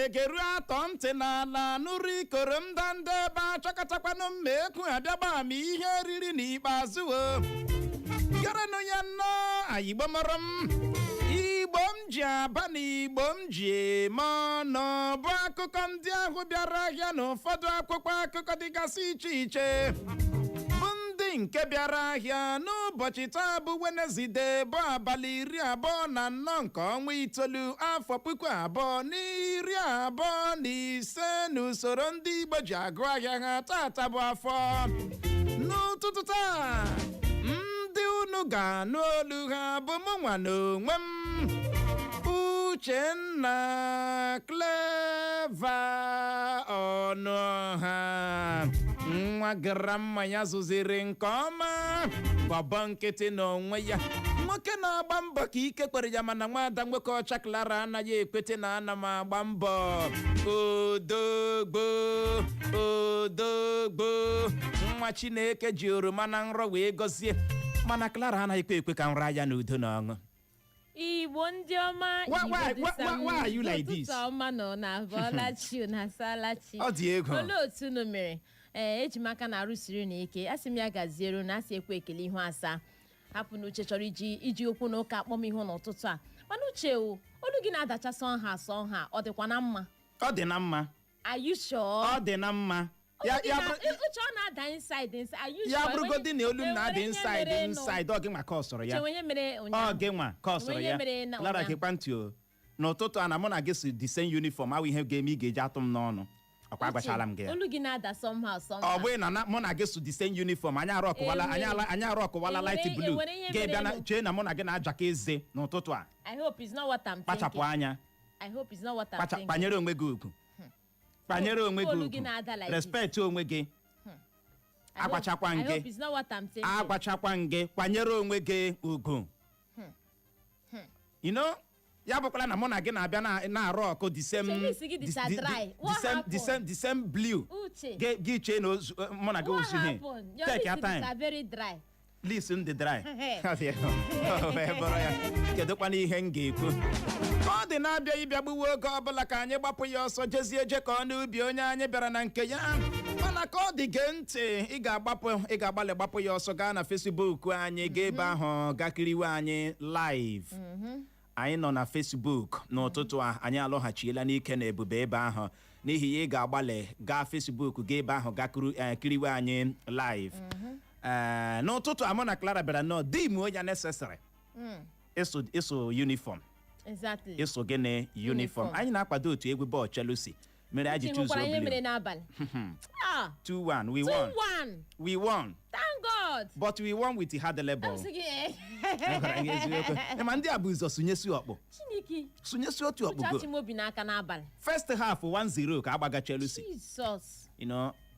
Egeru atọ ntị n'ala nụrụ ikoro ndanda ebe achọkọtakwanụ mma ekwu abịagba ama ihe riri n'ikpeazụ. O gerenụ ya nnọọ. Ayigbo mọrọ m, Igbo m ji aba na Igbo m ji eme ọnụ, bụ akụkọ ndị ahụ bịara ahịa na ụfọdụ akwụkwọ akụkọ dịgasị iche iche, bụ ndị nke bịara ahịa n'ụbọchị taa bụ Wenezdee, bụ abalị 24 nke ọnwa itoolu, afọ 2025 n'usoro ndị Igbo ji agụ ahịa ha. Tata bụ afọ. N'ụtụtụ taa, ndị unu ga-anụ olu ha bụ mụ nwa na onwe m, Uchenna Clever Ọnụọha, nwa gara mma ya zụziri nke ọma, bọbọ nkịtị n'onwe ya, nwoke na-agba mbọ ka ike kwere ya, mana nwaada nwoke ọcha Clara anaghị ekwete na ana m agba mbọ. Odogbo, odogbo, nwa Chineke ji oroma na nrọ wee gọzie, mana Clara anaghịkwa ekwe ka nra ya n'udo na ọṅụ. Igbo ndị ọma! Why are you like this? Ụtụtụ ọma nọ na abọọlachi na asaalachi. Ọ dị egwu. Olee otu unu mere? Ee, eji m aka na arụsiri na ike. Asị m ya gaziere na asị ekwe ekele ihu asaa. Hapụ na Uche chọrọ iji okwu na ụka akpọm ihu n'ụtụtụ a, mana Uche, o olu gị na-adacha sọ nha sọ nha. Ọ dịkwa na mma? Ọ dị na mma. Are you sure? Ọ dị na mma ya. Olu gị Ya Uche, ọ na-ada inside inside. Are you ya sure? bụrụgodị na olu m na-adị Enwere ihe inside mere nụ? inside, ọ gị nwa ka ọ sọrọ ya. Uche, ihe mere Ọ ụnyaahụ? gị nwa ka ọ sọrọ Enwe ihe ya. mere na Clara, ụnyaahụ? gekwa ntị o. N'ụtụtụ a na mụ na gị si the same uniform awụ ihe ga-eme ị ga-eji atụ m n'ọnụ. Ọkwa agwachala m gị ya. Olu gị na-ada somehow somehow. Ọ bụghị na mụ na gị so the same uniform, anyị arụ ọkụwala, anyị arụ ọkụwala light blue. Enwere ihe ga-ebịa na mere nụ? chee na mụ na gị na-ajaka eze n'ụtụtụ a. I hope it's not what I'm Kpachapụ thinking. anya. I hope it's not what I'm thinking. Kpanyere onwe gị ugwu, kpanyere onwe gị Olu gị ugwu. na-ada like this. Respect onwe gị. Agwachakwa I m gị. hope it's not what I'm thinking. Agwachakwa m gị, kwanyere onwe gị ugwu. Ya bụkwala na mụ na gị na-abịa na-arụ ọkụ the same Uche, lips gị dịcha dry. the What same the happened? same the same blue. Uche. Gị chee na mụ na gị What ozu ihe. happened? Your Take your lips time. are very dry. Lips m dị dry. Wee bụrụ ya, kedụkwana ihe m ga-ekwu ka ọ dị na-abịa ịbịa gbuwe oge ọbụla ka anyị gbapụ ya ọsọ jezie je ka ọ n'ubi onye anyị bịara na nke ya. Mana ka ọ dị, gee ntị, ị ga-agbapụ, ị ga-agbalị gbapụ ya ọsọ gaa na Facebook anyị, gaa ebe ahụ gakiriwe anyị live. Anyị nọ na Facebook n'ụtụtụ a. Anyị alọghachiela n'ike na ebube ebe ahụ. N'ihi ya, ị ga-agbalị gaa Facebook, gaa ebe ahụ gakuru kiriwe anyị live. Ee, n'ụtụtụ a mụ na Clara bịara nọ dim ya necessary ịsụ uniform. Exactly. Ịsụ gịnị? Uniform. Uniform. Anyị na-akwado otu egwu bọọlụ Chelsea mere anyị ji Uche, chuzuo hụkwara ihe mere blue. n'abalị? Ah, 2-1, we won. 2-1. We won. Thank God. But we won with hard labor. I'm sị gị, eh. Agwara gị eziokwu. Ị ma ndị a bụ ụzọ sụnyesi ọkpụ. Chineke. Sụnyesi otu ọkpụ Uche, goal. achị m obi n'aka n'abalị. First half, 1-0 ka agbaga Chelsea. Jesus.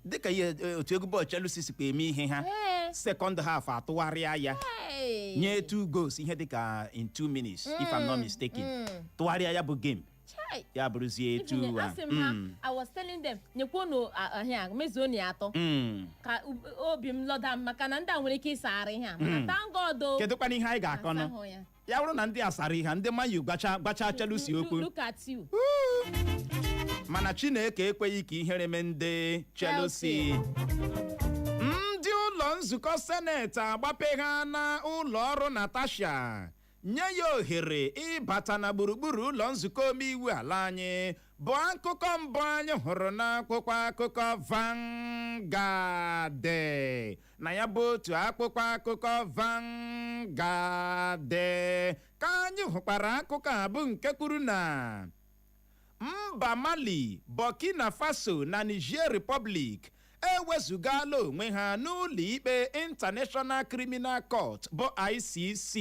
Dịka ihe otu egwu bọọlụ Chelsea sikwa eme ihe ha, second half atụgharịa ya. Hey. Nye two goals ihe dịka in 2 minutes, if I'm not mistaken. Tụgharịa ya bụ game. Chai. Ya bụrụzie Even 2-1. asị m ha, I was telling them, nyekwuonu ahịa mezuonu ya atọ ka obi m lọda m, maka na ndị a nwere ike ịsagharị ihe a. Mana thank God o. Kedụkwana ihe anyị ga-akọnụ? Asahụ ya. Ya bụrụ na ndị a sara ihe, ndị Man U gbacha gbacha Chelsea okwu. Look at you. Mana Chineke ekweghị ka ihere mee ndị Chelsea. Ndị ụlọ nzukọ seneti agbapegha na ụlọ ọrụ Natasha, nye ya ohere ịbata na gburugburu ụlọ nzukọ omeiwu ala anyị, bụ akụkọ mbụ anyị hụrụ n'akwụkwọ akụkọ Vanguard. Na ya bụ otu akwụkwọ akụkọ Vanguard ka anyị hụkwara akụkọ a bụ nke kwuru na mba Mali, Burkina Faso na Niger Republic ewezugala onwe ha n'ụlọ ikpe International Criminal Court bụ ICC.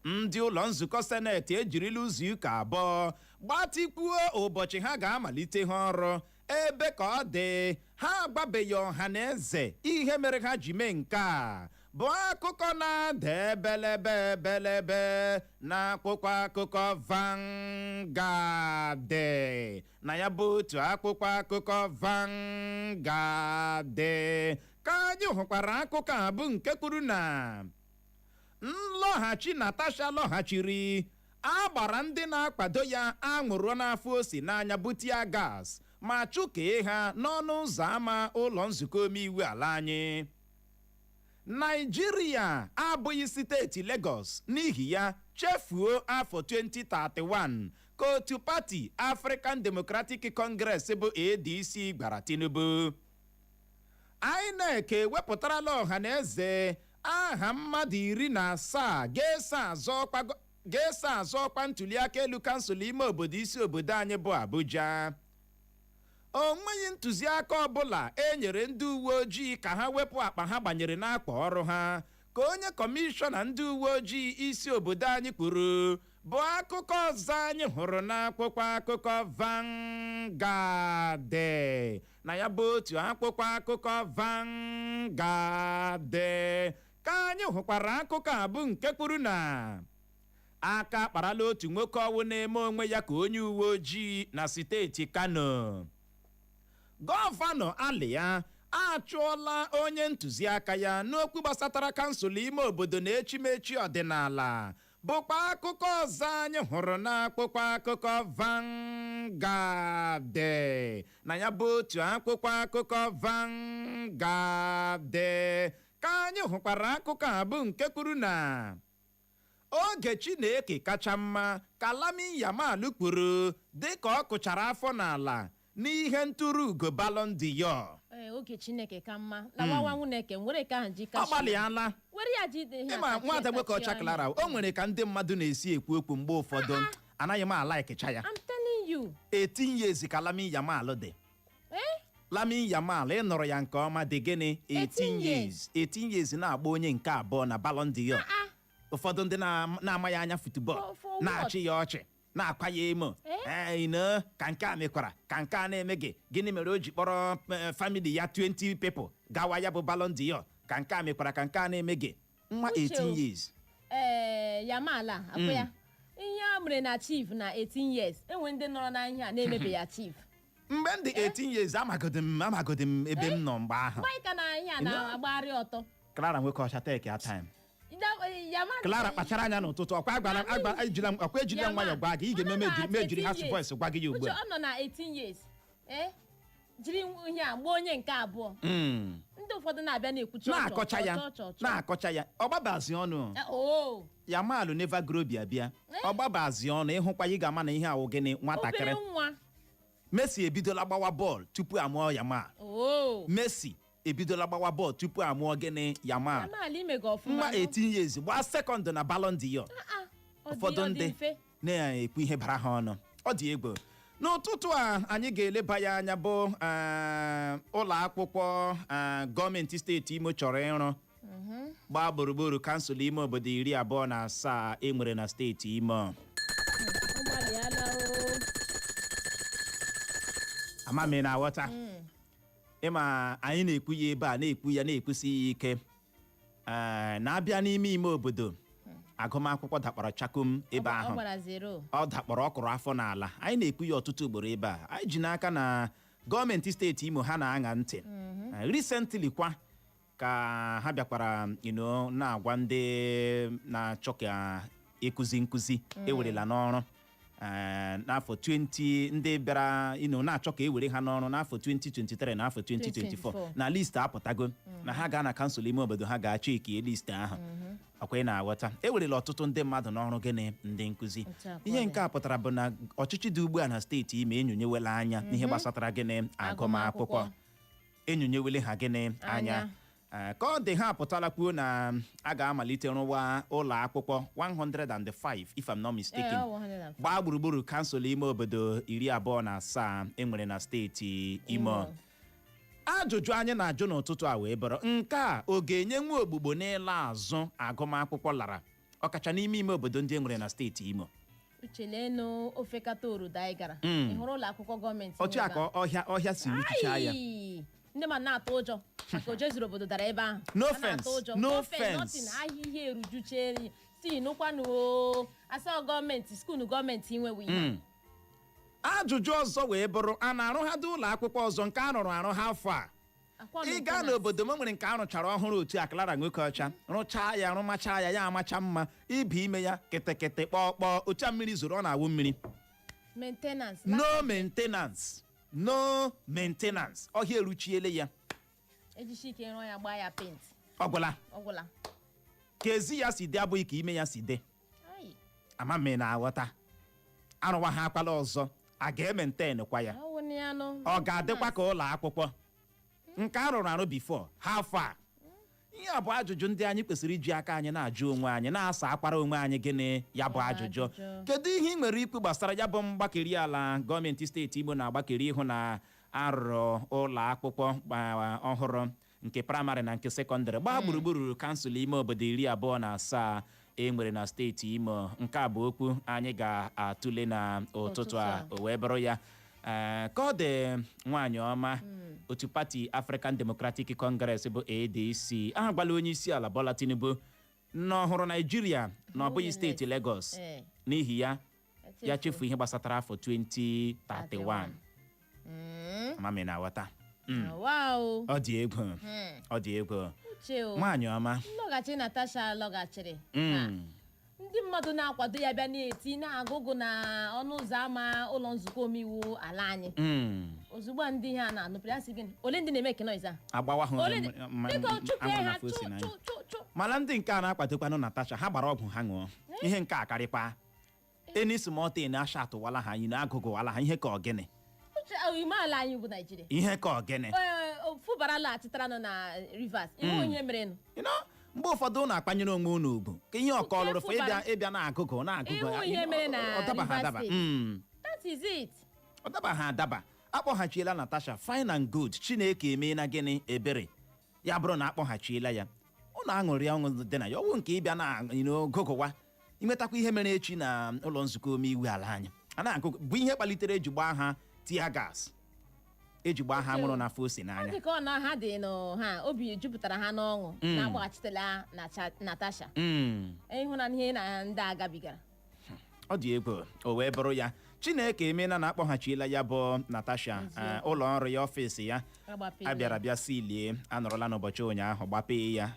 Ndị ụlọ nzukọ seneti ejirila ụzọ ụka 2 gbatịkwuo ụbọchị ha ga-amalite ha ọrụ. Ebe ka ọ dị, ha agbabeghị ọha na eze ihe mere ha ji mee nke a, bụ akụkọ na-ada ebelebe ebelebe n'akwụkwọ akụkọ Vanguard. Na ya bụ otu akwụkwọ akụkọ Vanguard ka anyị hụkwara akụkọ a bụ nke kwuru na nlọghachi Natasha lọghachiri. A gbara ndị na-akwado ya anwụrụ n'afọ osi n'anya, butia gas ma chụkee ha n'ọnụ ụzọ ámá ụlọ nzukọ omeiwu ala anyị. Naijiria abụghị steeti Lagos, n'ihi ya chefuo afọ 2031, ka otu pati African Democratic Congress bụ ADC gwara Tinubu. INEC ewepụtarala ọha na eze aha mmadụ 17 ga-eso azọ ọkwa ntuliaka elu kansụl ime obodo isi obodo anyị bụ Abuja. O nweghị ntụziaka ọbụla e nyere ndị uwe ojii ka ha wepụ akpa ha gbanyere n'akpa ọrụ ha, ka onye kọmishọna ndị uwe ojii isi obodo anyị kwuru, bụ akụkọ ọzọ anyị hụrụ n'akwụkwọ akụkọ Vanguard. Na ya bụ otu akwụkwọ akụkọ Vanguard ka anyị hụkwara akụkọ a bụ nke kwuru na aka akparala otu nwoke ọwụ na-eme onwe ya ka onye uwe ojii na steeti Kano. Gọvanọ Alia achụọla onye ntụziaka ya n'okwu gbasatara kansụl ime obodo na echimechi ọdịnala, bụkwa akụkọ ọzọ anyị hụrụ n'akwụkwọ akụkọ Vanguard. Na ya bụ otu akwụkwọ akụkọ Vanguard ka anyị hụkwara akụkọ a bụ nke kwuru na oge Chineke kacha mma, ka Lamine Yamal kwuru dịka ọ kụchara afọ n'ala n'ihe ntụrụ ugo Ballon d'Or. Ee, oge Chineke ka mma lawawa nwuneke were ka ahụ ji Ọ kachi gbalịala. Were ya ji ihe Ịma nwata nwoke ọcha Clara, o nwere ka ndị mmadụ na-esi ekwu okwu mgbe ụfọdụ, anaghị m alaikecha ya. I'm telling you. 18 years ka Lamine Yamal dị. Eh. Lamine Yamal, ị nụrụ ya nke ọma, dị gịnị? 18 18. years. 18 years na-agba onye nke abụọ na Ballon d'Or. Ah. Ụfọdụ ndị na-amaghị anya football For what? na-achị ya ọchị, na-akwa ya emo. Eh? Ee, ino ka nke a mekwara ka nke a na-eme gị. Gịnị mere o ji kpọrọ family ya 20 people gawa ya bụ Ballon d'Or? Ka nke a mekwara ka nke a na-eme gị, nwa Uche 18 o. years. Ee, Yamal a akwa ya ihe a mere na achieve na 18 years, enwe ndị nọrọ na ihe a na-emebe ya achieve. Mgbe m dị 18 years, amagodi m ebe m nọ mgbe ahụ. Mgbe anyị ka na ihe a na-agbagharị ọtọ. Clara nwoke ọcha, take your time. Yamal. Clara, kpachara anya n'ụtụtụ ọkwa agwara agwa ejila m ọkwa ejila m nwayọọ gwa gị. Ị ga-eme mejiri harsh voice gwa gị ya ugbu Uche, a. ọ nọ na 18 years, ee, jiri ihe a gbaa onye nke abụọ. Ndị ụfọdụ na-abịa na-ekwu chọọ. Na-akọcha ya. Chọọ, chọọ, chọọ. Na-akọcha ya, ọ gbabazi ọnụ. Eh, oh. Yamal never grow bịa bịa. Ọ gbabazi ọnụ, ịhụkwa ị ga-ama na ihe awụ gịnị, nwatakịrị. Obere nwa. Messi ebidola gbawa bọọlụ tupu amụọ Yamal. Oh. Messi ebidola gbawa bọọlụ tupu amụọ gịnị? Yamal. Yamal imega ọfụma. Nwa Nụ. 18 years gbaa second na Ballon d'Or. Ah, ah, ọ dị- Ụfọdụ ọ dị ndị mfe. na-ekwu ihe bara ha ọnụ, ọ dị egwu. N'ụtụtụ a anyị ga-eleba ya anya bụ ụlọ akwụkwọ gọọmenti steeti Imo chọrọ ịrụ gbaa gburugburu kansụl ime obodo 27 e nwere na steeti Imo. Ọ gbalịala o. Ama m ị na-aghọta. Ịma anyị na-ekwu ya ebe a, na-ekwu ya, na-ekwusi ya ike. Ee, na-abịa n'ime ime obodo, agụmakwụkwọ dakpọrọ chakom ebe Ọ ahụ. gbara zero. Ọ dakpọrọ, ọkụrụ afọ n'ala. Anyị na-ekwu ya ọtụtụ ugboro ebe a. Anyị ji n'aka na gọọmenti steeti Imo ha na-aṅa ntị. Recently kwa ka ha bịakwara na-agwa ndị na-achọ ka ịkụzi nkụzi ewerela n'ọrụ n'afọ 20, ndị bịara na-achọ ka ewere ha n'ọrụ n'afọ 2023 na afọ 2024 24. na list apụtago, na ha gaa na kansụl ime obodo ha ga-achọ ikie list ahụ. Ọkwa ị na-aghọta, ewerela ọtụtụ ndị mmadụ n'ọrụ gịnị? Ndị nkụzi. Otu a ka Ihe ọ dị. nke a pụtara bụ na ọchịchị dị ugbu a na steeti Imo enyonyewela anya n'ihe gbasatara gịnị? Agụmakwụkwọ. Agụmakwụkwọ. Enyonyewele ha gịnị? Anya. Anya. Ee, ka ọ dị, ha apụtala kwuo na a ga-amalite rụwa ụlọ akwụkwọ 105, if I'm not mistaken, Ee, ọ 105. gbaa gburugburu kansụl ime obodo 27 enwere na steeti Imo. Imo. Ajụjụ anyị na-ajụ n'ụtụtụ a wee bụrụ nke a: ọ ga-enye nwa ogbugbo n'ịla azụ agụmakwụkwọ lara, ọkacha n'ime ime obodo ndị enwere na steeti Imo? Uche, leenụ ofekata orodo anyị gara. Ị hụrụ ụlọ akwụkwọ gọọmenti Otu a nwe ka ebe ọhịa ọhịa si ruchicha ya. Ai! Ndị mmadụ na-atụ ụjọ maka oje zuru obodo dara ebe ahụ. No Ha na-atụ fence, ụjọ. no No fence, fence. nothing. Ahịhịa erujuche si nụkwanụ o asa gọọmenti school gọọmenti inwewe ihe. Ajụjụ ọzọ wee bụrụ, a na-arụghadị ụlọ akwụkwọ ọzọ nke a rụrụ arụ ha afọ a? Akwa Ị gaa maintenance. n'obodo m, o nwere nke a rụchara ọhụrụ otu a, Clara nwoke ọcha rụchaa ya, rụmachaa ya, ya amacha mma. Ibi ime ya kịtịkịtị, kpọọ kpọọ, otu a mmiri zoro, ọ na-awụ mmiri. Maintenance. No maintenance, no maintenance, ọhịa eruchiele ya. Ejisi ike rụọ ya, gbaa ya paint. Ọ gwụla. Ọ gwụla. Ka ezi ya si dị abụghị ka ime ya si dị. Ai, Ama m ị na-aghọta. Arụwa ha akwala ọzọ, a ga-e maintain kwa ya? Ọ wụ na ya nụ. Ọ ga-adịkwa ka ụlọ akwụkwọ nke a rụrụ arụ before ha afọ a? Ihe a bụ ajụjụ ndị anyị kwesịrị iji aka anyị na-ajụ onwe anyị, na-asa akwara onwe anyị. Gịnị ya bụ ajụjụ? Ajụjụ. Kedu ihe ị nwere ikwu gbasara ya bụ mgbakeri ala gọọmenti steeti Imo na-agbakeri ịhụ na arụrụ ụlọ akwụkwọ ọhụrụ nke praịmarị na nke sekọndịrị gbaa gburugburu kansụl ime obodo 27 e nwere na steeti Imo? Nke a bụ okwu anyị ga-atụle na ụtụtụ a. Ụtụtụ. O wee bụrụ ya. Ee, ka ọ dị, nwaanyị ọma, otu pati African Democratic Congress bụ ADC agwala onye isi ala Bola Tinubu na ọhụrụ Naijiria na ọ bụghị steeti Lagos. N'ihi ya, ya chefu ihe gbasatara afọ 2031. Amami na aghọta. Wow. Ọ dị egwu, ọ dị egwu. Uche o. Nwaanyị ọma. Nlọghachi Natasha lọghachiri. Ha, ndị mmadụ na-akwado ya bịa na-eti na-agụgụ na ọnụ ụzọ ámá ụlọ nzukọ omeiwu ala anyị. Ozugbo a ndị ha na-anụpụrụ ya, sị gịnị? Ole ndị na-eme noise a? Agbawa ha. Ole ndị biko chụpụ anwụ ha. na afọ Chụ ose n'anya. chụ chụ chụ. Mana ndị nke a na-akwadokwanụ Natasha, ha gbara ọgwụ ha ṅụọ ihe nke a karịkwa any small thing, asha atụwala ha anyị na agụgụwala ha ihe ka ọgịnị. Uche, ime ala anyị bụ Naijiria. Ihe ka ọgịnị. Ee, Fubara laghachitara nọ na Rivers, ihe onye merenụ. Mgbe ụfọdụ unu akpanyere onwe unu ugwu ka ihe ọkọ lụrụ fọ ịbịa Fubara. ịbịa na-agụgụ na-agụgụ. Ịhụ ihe mere na Ọ daba ha Rivers adaba. State. That is it. Ọ daba ha adaba. Akpọghachiela Natasha, fine and good. Chineke emeela gịnị ebere, ya bụrụ na akpọghachiela ya, ụnụ aṅụrị ọṅụ dị na ya. Ọwụ nke ịbịa na gụgụwa inwetakwa ihe mere echi na ụlọ nzukọ omeiwu ala anyị a na-agụgụ bụ ihe kpalitere eji gbaa ha tear gas, eji gbaa ha nwụrụ n'afọ ose Ọ n'anya. dị ka ọ na ha dị nụ, ha obi jupụtara ha n'ọṅụ na akpọghachitela Natasha. Ịhụna ihe na ndị a gabigara. Ọ dị egwu. O wee bụrụ ya, Chineke emeela na akpọghachiela ya bụ Natasha. Ụlọ ọrụ ya, ọfịs ya Agbapee. A bịara bịa silie, anọrọla n'ụbọchị ụnyaahụ gbapee ya.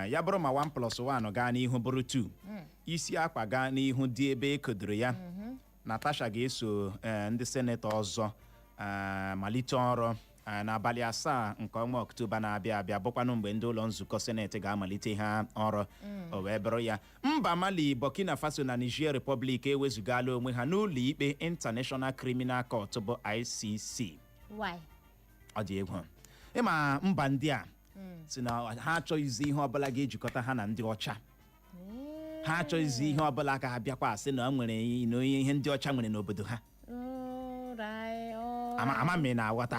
Ya bụrụ ma 1 plus 1 gaa n'ihu bụrụ 2, isi akwa gaa n'ihu dị ebe e kodoro ya. Natasha ga-eso ndị senetọ ọzọ malite ọrụ n'abalị 7 nke ọnwa Ọktoba na-abịa abịa, bụkwanụ mgbe ndị ụlọ nzukọ seneti ga-amalite ha ọrụ. O wee bụrụ ya, mba Mali, Burkina Faso na Niger Republic ewezugala onwe ha n'ụlọ ikpe International Criminal Court bụ ICC. Why? Ọ dị egwu. Ịma mba ndị a si na ha achọghịzi ihe ọbụla ga-ejikọta ha na ndị ọcha. Ha achọghịzi ihe ọbụla ka ha bịakwa asị na o nwere na onye ihe ndị ọcha nwere n'obodo ha. Alright, Ama ama m ị na-aghọta.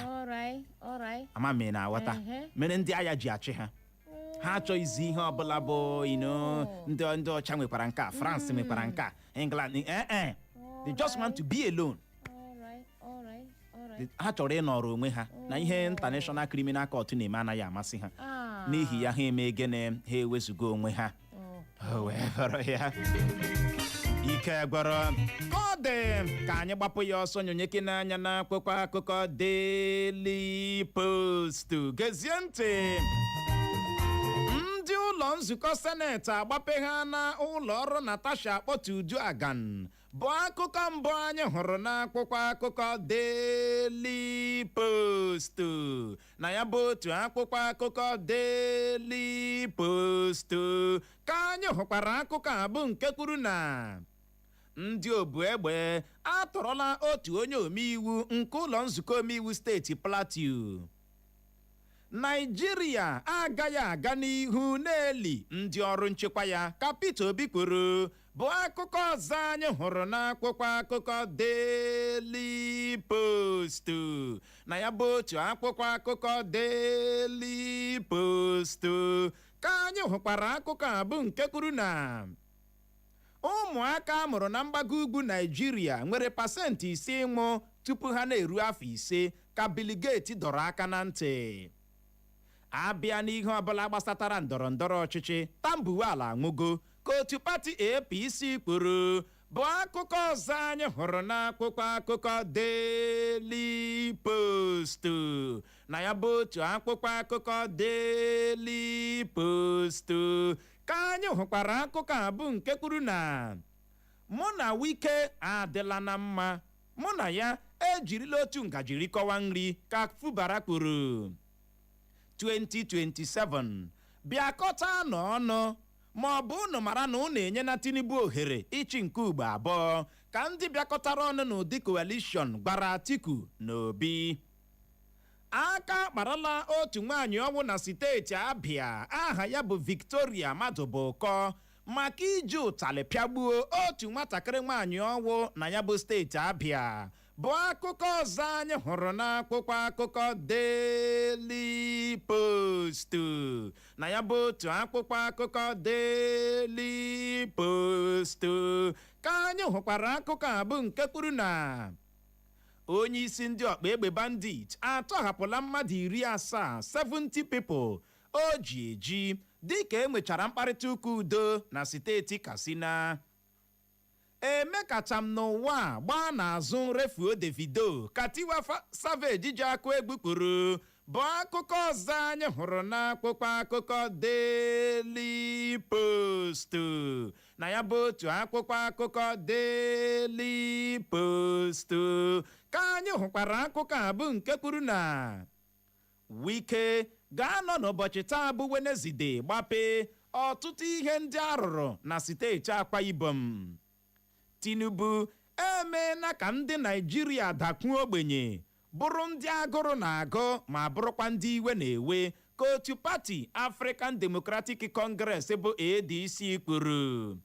alright. Ama m ị na-aghọta. Mere ndị agha ji achị ha, ha achọghịzi ihe ọbụla bụ ndị ọcha nwekwara nke a, France nwekwara nke a, England, they just want to be alone. Alright. Ha chọrọ ịnọrọ onwe ha na ihe International Criminal Court na-eme anaghị amasị ha. Ah. N'ihi ya, ha eme gịnị? Ha ewezuga onwe ha. Oh. O wee bụrụ ya, ike gwọrọ. Ka ọ dị, ka anyị gbapụ ya ọsọ nyonyeke n'anya n'akwụkwọ akụkọ Daily Post. Gezie ntị. Ndị ụlọ nzukọ seneti agbape ha na ụlọ ọrụ Natasha Akpọtu Uduaghan bụ akụkọ mbụ anyị hụrụ n'akwụkwọ akụkọ Daily Post. Na ya bụ otu akwụkwọ akụkọ Daily Post ka anyị hụkwara akụkọ a bụ nke kwuru na ndị obu egbe atọrọla otu onye omeiwu nke ụlọ nzukọ omeiwu steeti Plateau. Naijiria agaghị aga n'ihu na-eli ndị ọrụ nchekwa ya, ka Peter Obi kwuru, bụ akụkọ ọzọ anyị hụrụ n'akwụkwọ akụkọ Daily Post. Na ya bụ otu akwụkwọ akụkọ Daily Post ka anyị hụkwara akụkọ a bụ nke kwuru na ụmụaka a mụrụ na mgbago ugwu Naijiria nwere 5% ịnwụ tupu ha na-eru afọ 5, ka Bill Gates dọrọ aka na ntị. Abịa n'ihe ọbụla gbasatara ndọrọ ndọrọ ọchịchị, Tambuwal anwụgo, ka otu pati APC kwuru, bụ akụkọ ọzọ anyị hụrụ n'akwụkwọ akụkọ Daily Post. Na ya bụ otu akwụkwọ akụkọ Daily Post ka anyị hụkwara akụkọ a bụ nke kwuru na mụ na Wike adịla na mma, mụ na ya ejirila otu ngaji rikọwa nri, ka Fubara kwuru. 2027 bịakọta n'ọnụ ma ọ bụ unu mara na unu enyela Tinubu ohere ịchị nke ugbo abụọ, ka ndị bịakọtara ọnụ n'ụdị coalition gwara Atiku na Obi. Aka kparala otu nwaanyị ọnwụ na steeti Abịa, aha ya bụ Victoria Madụbụkọ, maka iji ụtalị pịagbuo otu nwatakịrị nwaanyị ọnwụ na ya bụ steeti Abịa, bụ akụkọ ọzọ anyị hụrụ n'akwụkwọ akụkọ Daily Post. Na ya bụ otu akwụkwọ akụkọ Daily Post ka anyị hụkwara akụkọ a bụ nke kwuru na onye isi ndị ọkpa egbe bandit atọhapụla mmadụ 70, 70 people o ji eji, dịka enwechara mkparịta ụka udo na steeti Katsina. Emekacha m n'ụwa a gbaa n'azụ refuo Davido, ka Tiwa Savage ji akụ egwu kwuru, bụ akụkọ ọzọ anyị hụrụ n'akwụkwọ akụkọ Daily Post. Na ya bụ otu akwụkwọ akụkọ Daily Post ka anyị hụkwara akụkọ a bụ nke kwuru na Wike ga-anọ n'ụbọchị taa bụ Wenezide gbapee ọtụtụ ihe ndị arụrụ na steeti Akwa Ibom. Tinubu emeela ka ndị Naijiria dakwuo ogbenye, bụrụ ndị agụrụ na-agụ, ma bụrụkwa ndị iwe na-ewe, ka otu pati African Democratic Congress bụ ADC kwuru.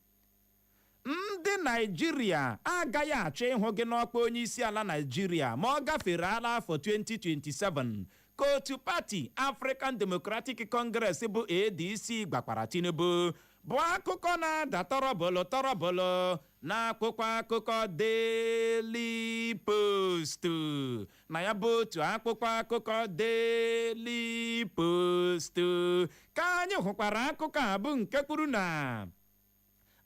Ndị Naijiria agaghị achọ ịhụ gị n'ọkwa onye isi ala Naijiria ma ọ gafere ala afọ 2027, ka otu pati African Democratic Congress bụ ADC gbakwara Tinubu, bụ akụkọ na-ada tọrọbụlụ tọrọbụlụ n'akwụkwọ akụkọ Daily Post. Na ya bụ otu akwụkwọ akụkọ Daily Post ka anyị hụkwara akụkọ a bụ nke kwuru na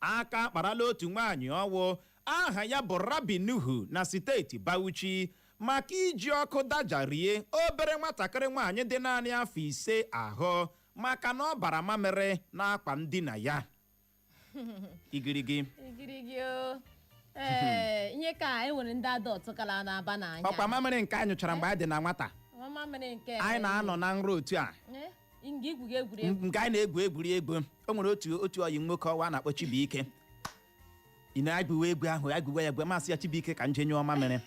aka akparala otu nwaanyị ọwụ, aha ya bụ Rabi Nuhu, na steeti Bauchi maka iji ọkụ dajarie obere nwatakịrị nwaanyị dị naanị afọ 5 ahụ, maka na ọ bara mamịrị n'akwa ndina ya. Igirigi. Igirigi o. Ee, ihe ka e nwere ndị adult kala na-aba n'anya. Ọkwa mamịrị nke anyị nyụchara mgbe anyị dị na nwata. Mamịrị nke Anyị na-anọ na nrọ otu a. Eh, nga igwu egwuregwu. Nke anyị na-egwu egwuregwu, o nwere otu oyi nwoke ọwa a na-akpọ Chibuike. Ị na-egwuwe egwu ahụ, egwuwe ya egwe, masị ya, "Chibuike, ka nje nyụọ mamịrị."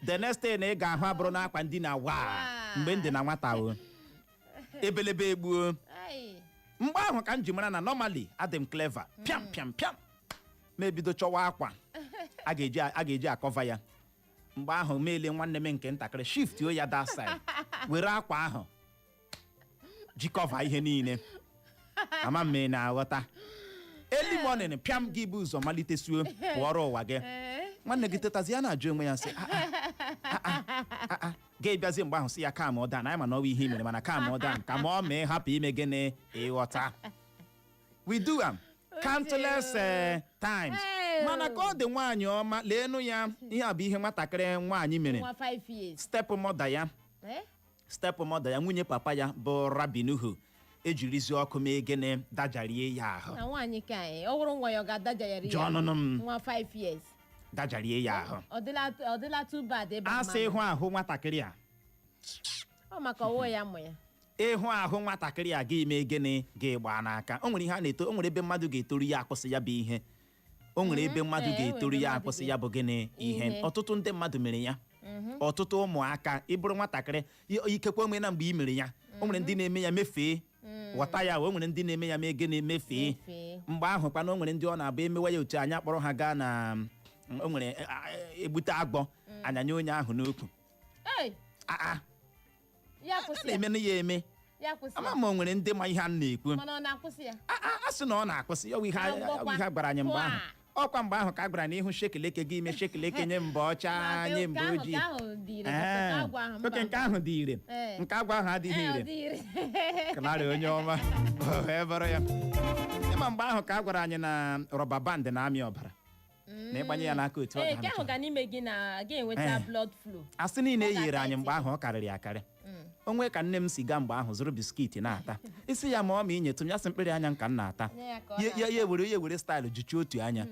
The next thing ị ga-ahụ abụrụ n'akwa ndina waa. Mgbe m dị na nwata o, ebelebe egbuo. Ai. Mgbe ahụ ka m ji mara na normally adị m clever. Pịam pịam pịam, ma ebido chọwa akwa a ga-eji a cover ya. Mgbe ahụ meele nwanne m nke ntakịrị shift o ya that side, were akwa ahụ ji cover ihe niile. Ama m ị na-aghọta. Early morning, pịam, gị bụ ụzọ malite suo pụọrọ ụwa gị. Nwanne gị tetazi, ya na-ajụ onwe ya sị, "Ah, ah, ah, ah, ah." Gị bịazie mgbe ahụ sị ya calm down, anyị ma na ọwa ihe i mere, mana calm down ka ma ọ mee hapụ ime gịnị, ịghọta? We do am countless times. Hey. Mana ka ọ dị, nwaanyị ọma, leenụ ya, ihe a bụ ihe nwatakịrị nwaanyị mere. Nwa 5 years. Step mother ya. Eh? Step mother ya, nwunye papa ya bụ Rabinuhu, ejirizi ọkụ mee gịnị? Dajarie ya ahụ. Na nwaanyị ka anyị ọ bụrụ nwa ya, ọ ga-adaja ya. Jụọ ọnụnụ m. Nwa 5 years. Dajarie ya ahụ. Ọ dịla too bad ebe Asị ịhụ ahụ nwatakịrị a. Ọ maka ọwụ ya mụ ya. Ịhụ ahụ nwatakịrị a, gị mee gịnị? Gị gbaa n'aka. O nwere ihe a na-eto, o nwere ebe mmadụ ga-etoru ya akwụsị ya bụ ihe. O nwere ebe mmadụ Ee, e nwere ga-etoru ebe ya mmadụ akwụsị ya bụ gịnị? Ihe. Ihe. Ọtụtụ ndị mmadụ mere ya, ọtụtụ ụmụaka. Ịbụrụ nwatakịrị, ikekwe onwe na mgbe ị mere ya, o nwere ndị na-eme ya mefee, ghọta ya. O nwere ndị na-eme ya mee gịnị? Mefee. Mefee. Mgbe ahụ kwana, o nwere ndị ọ na-abụ emewa ya otu anyị akpọrọ ha gaa na o nwere egbute agbọ anyanye onye ahụ n'okwu. Ei! Aa. Ya A kwụsị ya. na-emenụ ya eme. Ya kwụsị Ama ya. ma o nwere ndị ma ihe a na-ekwu. Mana ọ na-akwụsị ya. A sị na ọ na-akwụsị ya. Ọ bụ ihe Agwọkwa. ọ bụ ihe a gwara anyị mgbe ahụ. Pụa. Ọkwa mgbe ahụ ka a gwara na ịhụ shekeleke gị, ime shekeleke nye mba ọcha, Ma nye nke mba ahụ ojii. nke ahụ dị ire. Nke agwọ ahụ, mba. Oke nke ahụ dị ire. Ee. Nke agwọ ahụ adịghị Ee, ọ ire. dị ire. Clara onye ọma, o wee bụrụ ya. Ịma mgbe ahụ ka a gwara anyị na rubber band na-amị ọbara, na ịgbanye ya n'aka otu ọ Ee, nke ahụ ga-amịcha. ga n'ime gị na ga-enweta Ee. blood flow. Asị niile Ọ e yere anyị ga-ata. mgbe ahụ, ọ karịrị akarị. Onwe ka nne m si gaa mgbe ahụ zụrụ biscuit na-ata, isi ya ma ọ ma inyetụ m ya, sị mkpịrị anya m ka m na-ata. Nye ya ka ọ ya ya ya ewere ya ewere style jichie otu anya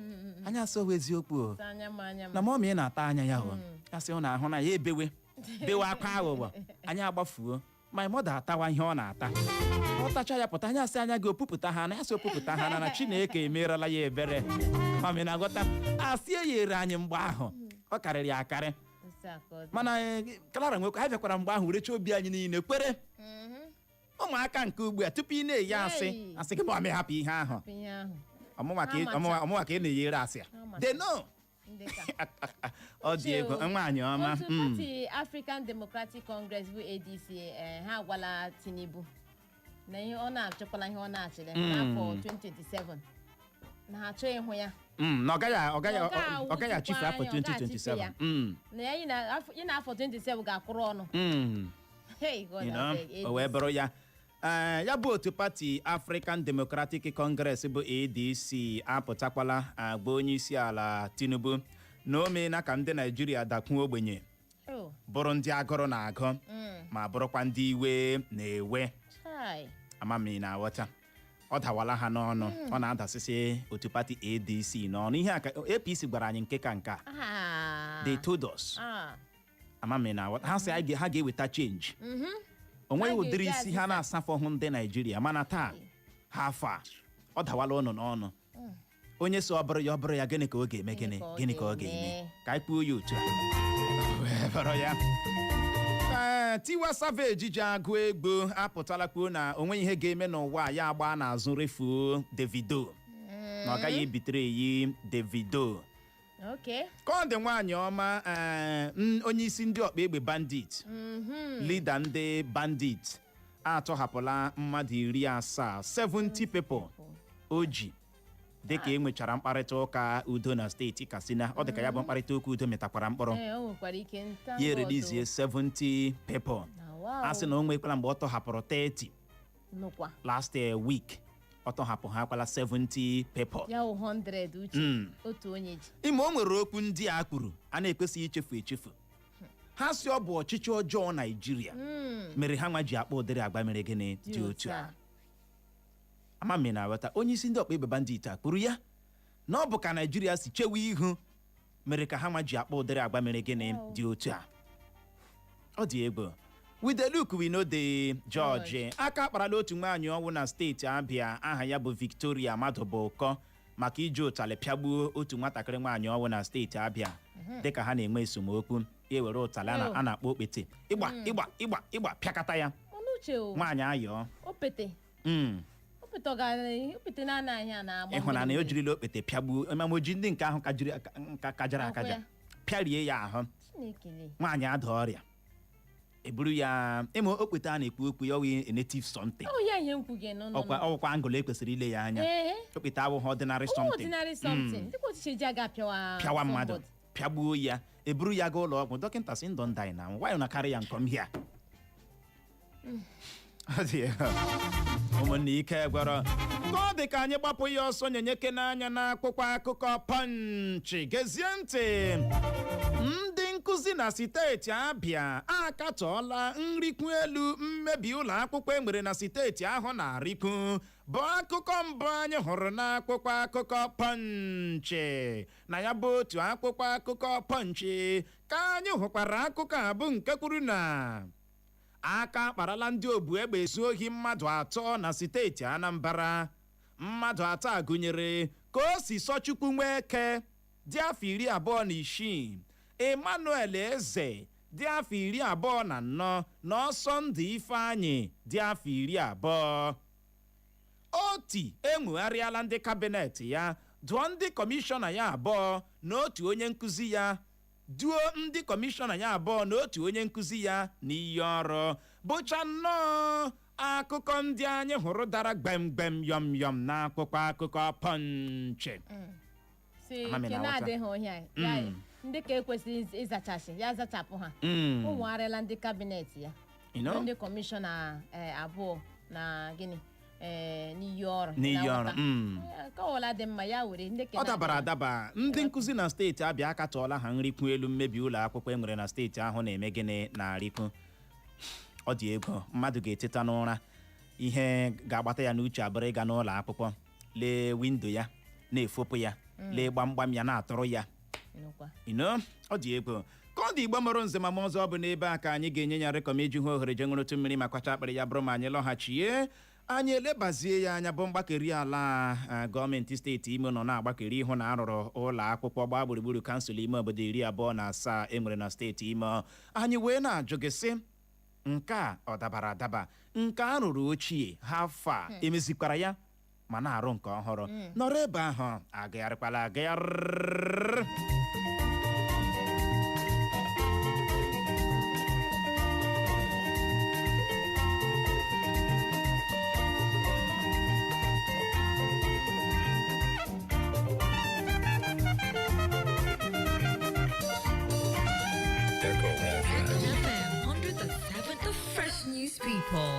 anya, asị ọwa eziokwu o. Na-ata anya m, anya m. Na mummy na-ata anya ya o, ya sị ọ na-ahụ na ya ebewe bewe akwa aghụghọ, anyị agbafuo. My mother atawa ihe ọ na-ata, ọ tacha ya pụta, anya asị anya gị opupụta ha na ya sị opupụta ha na Chineke emerela ya ebere. Mummy na-aghọta asị e yere anyị mgbe ahụ, ọ karịrị akarị. Nsị a ka ọ dị. Mana Clara nwekwa, anyị bịakwara mgbe ahụ werecha obi anyị niile kwere. Ụmụaka nke ugbu a, tupu ị na-eyi asị, Hey. asị gị mummy, hapụ ihe ahụ. Ihe ahụ. Ọmụnwa ka ị- Ha macha. ọmụnwa ka ị na-eyere asị a. Ha macha. They know. Ndị ka Ọ dị egwu, nwaanyị ọma. Otu pati African Democratic Congress bụ ADC, ha agwala Tinubu na ihe ọ na-achọkwala, ihe ọ na-achịrị n'afọ 2027, na ha achọghị ịhụ ya. Na ọ gaghị Na ọ gaghị ọ gaghị achife afọ awụchikwa anya, ọ gaghị 2027. achife ya. Na ya ị na afọ 27 ga-akwụrụ ọnụ. Hey God, abeg, O wee ADC. bụrụ ya. Ee, ya bụ otu pati African Democratic Congress bụ ADC apụtakwala agba onye isi ala Tinubu na o meela ka ndị Naijiria dakwuo ogbenye, Oh, bụrụ ndị agụrụ na-agụ, ma bụrụkwa ndị iwe na-ewe. Chai. Amami na aghọta, ọ dawala ha n'ọnụ, ọ na-adasịsị otu pati ADC n'ọnụ. Ihe a ka APC gwara anyị nke ka nke a. They told us. Amami na aghọta, ha sị ha ga-eweta change, o nweghị Ha ụdịrị ga-eji isi ha azịza. na-asafọhụ ndị Naijiria, mana taa ha afọ a ọ dawala ụnụ n'ọnụ. Onye si ọ bụrụ ya, ọ bụrụ ya, gịnị ka ọ ga-eme? Gịnị ka ọ gịnị ka ọ ga-eme? ga-eme? Ka anyị kpuo ya otu a wee bụrụ ya. Ee, Tiwa Savage ji agụ egwu apụtala kwuo na o nweghị ihe ga-eme n'ụwa a ya agba n'azụ refuo Davido, na ọ gaghị ebitere eyi Davido. Ka ọ dị, nwaanyị ọma, ee, onye isi ndị ọkpa egbe bandit, leader ndị bandit, atọhapụla mmadụ 70, 70 people o ji, dịka e nwechara mkparịta ụka udo na steeti Katsina. Ọ dịka ya bụ mkparịta ụka udo mịtakwara mkpụrụ. Ee, o nwekwara ike nta. Ya erelizie 70 people. Na wow. A sị na o nwekwara mgbe ọ tọhapụrụ 30 Nụkwa. last week, ọ tọhapụ ha akwala 70 people. Ya wụ 100, uche, otu onye ji. Ime o nwere okwu ndị a kwuru a na-ekwesịghị ichefu echefu. Ha si ọ bụ ọchịchị ọjọọ Naijiria mere ha nwa ji akpọ ụdịrị agba mere gịnị dị otu a. Ama m na aghọta, onye isi ndị ọkpa egbe bandit a kwuru ya na ọ bụ ka Naijiria si chewe ihu mere ka ha nwa ji akpọ ụdịrị agba mere gịnị dị otu a. Ọ dị egwu. We dey look, we no dey judge. Aka akparala otu nwaanyị ọnwụ na steeti Abịa, aha ya bụ Victoria Madụbụkọ, maka iji ụtalị pịagbuo otu nwatakịrị nwaanyị ọnwụ na steeti Abịa, dịka ha na-enwe esemokwu, ya were ụtalị a na-akpọ okpete, ịgba ịgba ịgba ịgba, pịakata ya. Ọnụ uche o. Nwaanyị ayọọ. Opete. Opete, ọ gara opete na-anaghị a na-agba Ịhụnanya o mmiri. jirila okpete pịagbuo, ma oji ndị nke ahụ kajiri nka kajara Ahụ akaja ya. pịarie ya ahụ. Chinekele. Nwaanyị ada ọrịa, eburu ya ịma okpete a na-ekwu okwu ya ọwụ a native something. Ọ ya ihe nkwu gị nọ. Ọkwa ọwụkwa angụl ekwesịrị ile ya anya. Okpete abụghị ordinary Ọ something. Ordinary something dịka ochiche ji aga pịawa Pịawa mmadụ, somebody. pịagbuo ya, eburu ya gaa ụlọ ọgwụ, dọkịta sị ndụ ndanyị na nwaanyị na karị ya nkọm hia. Ọ dị egwu. Ụmụnne, ike gwọrọ ka ọ dị ka anyị gbapụ ya ọsọ nyenyeke n'anya n'akwụkwọ akụkọ Punch. Gezie ntị, ndị nkụzi na steeti Abịa akatọọla nrikwu elu mmebi ụlọ akwụkwọ e nwere na steeti ahụ na-arịkwu, bụ akụkọ mbụ anyị hụrụ n'akwụkwọ akụkọ Punch. Na ya bụ otu akwụkwọ akụkọ Punch ka anyị hụkwara akụkọ a bụ nke kwuru na aka akparala ndị obu egbe ezu ohi mmadụ 3 na steeti Anambra. Mmadụ 3 a gụnyere ka o si Sọchukwu Nweke dị afọ 26, Emmanuel Eze dị afọ 24, na Ọsọndụ Ifeanyị dị afọ 20. Oti enwegharịala ndị cabinet ya, dụọ ndị kọmishọna ya abụọ na otu onye nkụzi ya, duo ndị kọmishọna ya abụọ na otu onye nkụzi ya n'iyi ọrụ, bụcha nnọọ akụkọ ndị anyị hụrụ dara gbemgbem yọm yọm n'akwụkwọ akụkọ Punch. Si Amami nke na aghọta. na-adịghị ọhịa ya, ndị ka ekwesịrị ịzachasị ya zachapụ ha. O nwegharịala ndị cabinet ya, ndị kọmishọna abụọ na gịnị, n'iyi ọrụ. N'iyi Na ọrụ, nghọta. Nke ọbụla dị mma ya were ndị Ọ dabara adaba. Ndị nkụzi na steeti Abịa akatọọla ha nrikwu elu mmebi ụlọ akwụkwọ e nwere na steeti ahụ na-eme gịnị na-arịkwu. Ọ dị egwu, mmadụ ga-eteta n'ụra, ihe ga-agbata ya n'uche abụrụ ịga n'ụlọ akwụkwọ, lee window ya na-efopụ ya, lee gbamgbam ya na-atụrụ ya. Nụkwa. Ino ọ dị egwu ka ọ dị. Igbo mụrụ nze ma ọzọ, ọ bụ n'ebe a ka anyị ga-enye ya rekọm iji hụ ohere je ṅụrụtụ mmiri ma kwacha akpịrị ya. Bụrụ ma anyị lọghachie, anyị elebazie ya anya bụ mgbakeri ala a, gọọmenti steeti Imo nọ na-agbakeri ịhụ na arụrụ ụlọ akwụkwọ gbaa gburugburu kansụl ime obodo 27 e nwere na steeti Imo. Anyị wee na-ajụ gị sị, nke a ọ dabara adaba? Nke a rụrụ ochie ha afọ a emezikwara ya ma na-arụ nke ọhụrụ? Nọrọ ebe ahụ, agagharịkwala agagharị. Echo FM. FM 100.7, the fresh news people.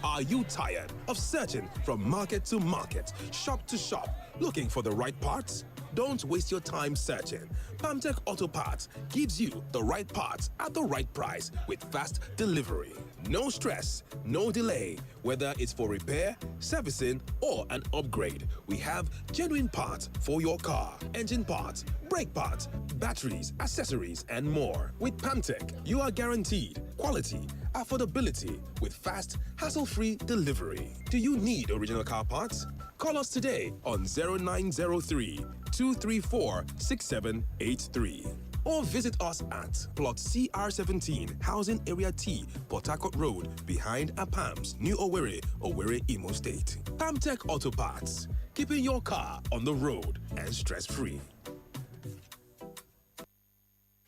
Are you tired of searching from market to market, shop to shop, looking for the right parts? Don't waste your time searching. Pamtech Auto Parts gives you the right parts at the right price with fast delivery. No stress, no delay. Whether it's for repair, servicing, or an upgrade, we have genuine parts for your car, engine parts, brake parts, batteries, accessories, and more. With Pamtech, you are guaranteed quality, affordability with fast, hassle-free delivery. Do you need original car parts? Call us today on 0903 234 6783 or visit us at Plot CR17, Housing Area T, Port Harcourt Road, behind APAMS, New Owerri, Owerri, Imo State. Pamtech Auto Parts, keeping your car on the road and stress-free.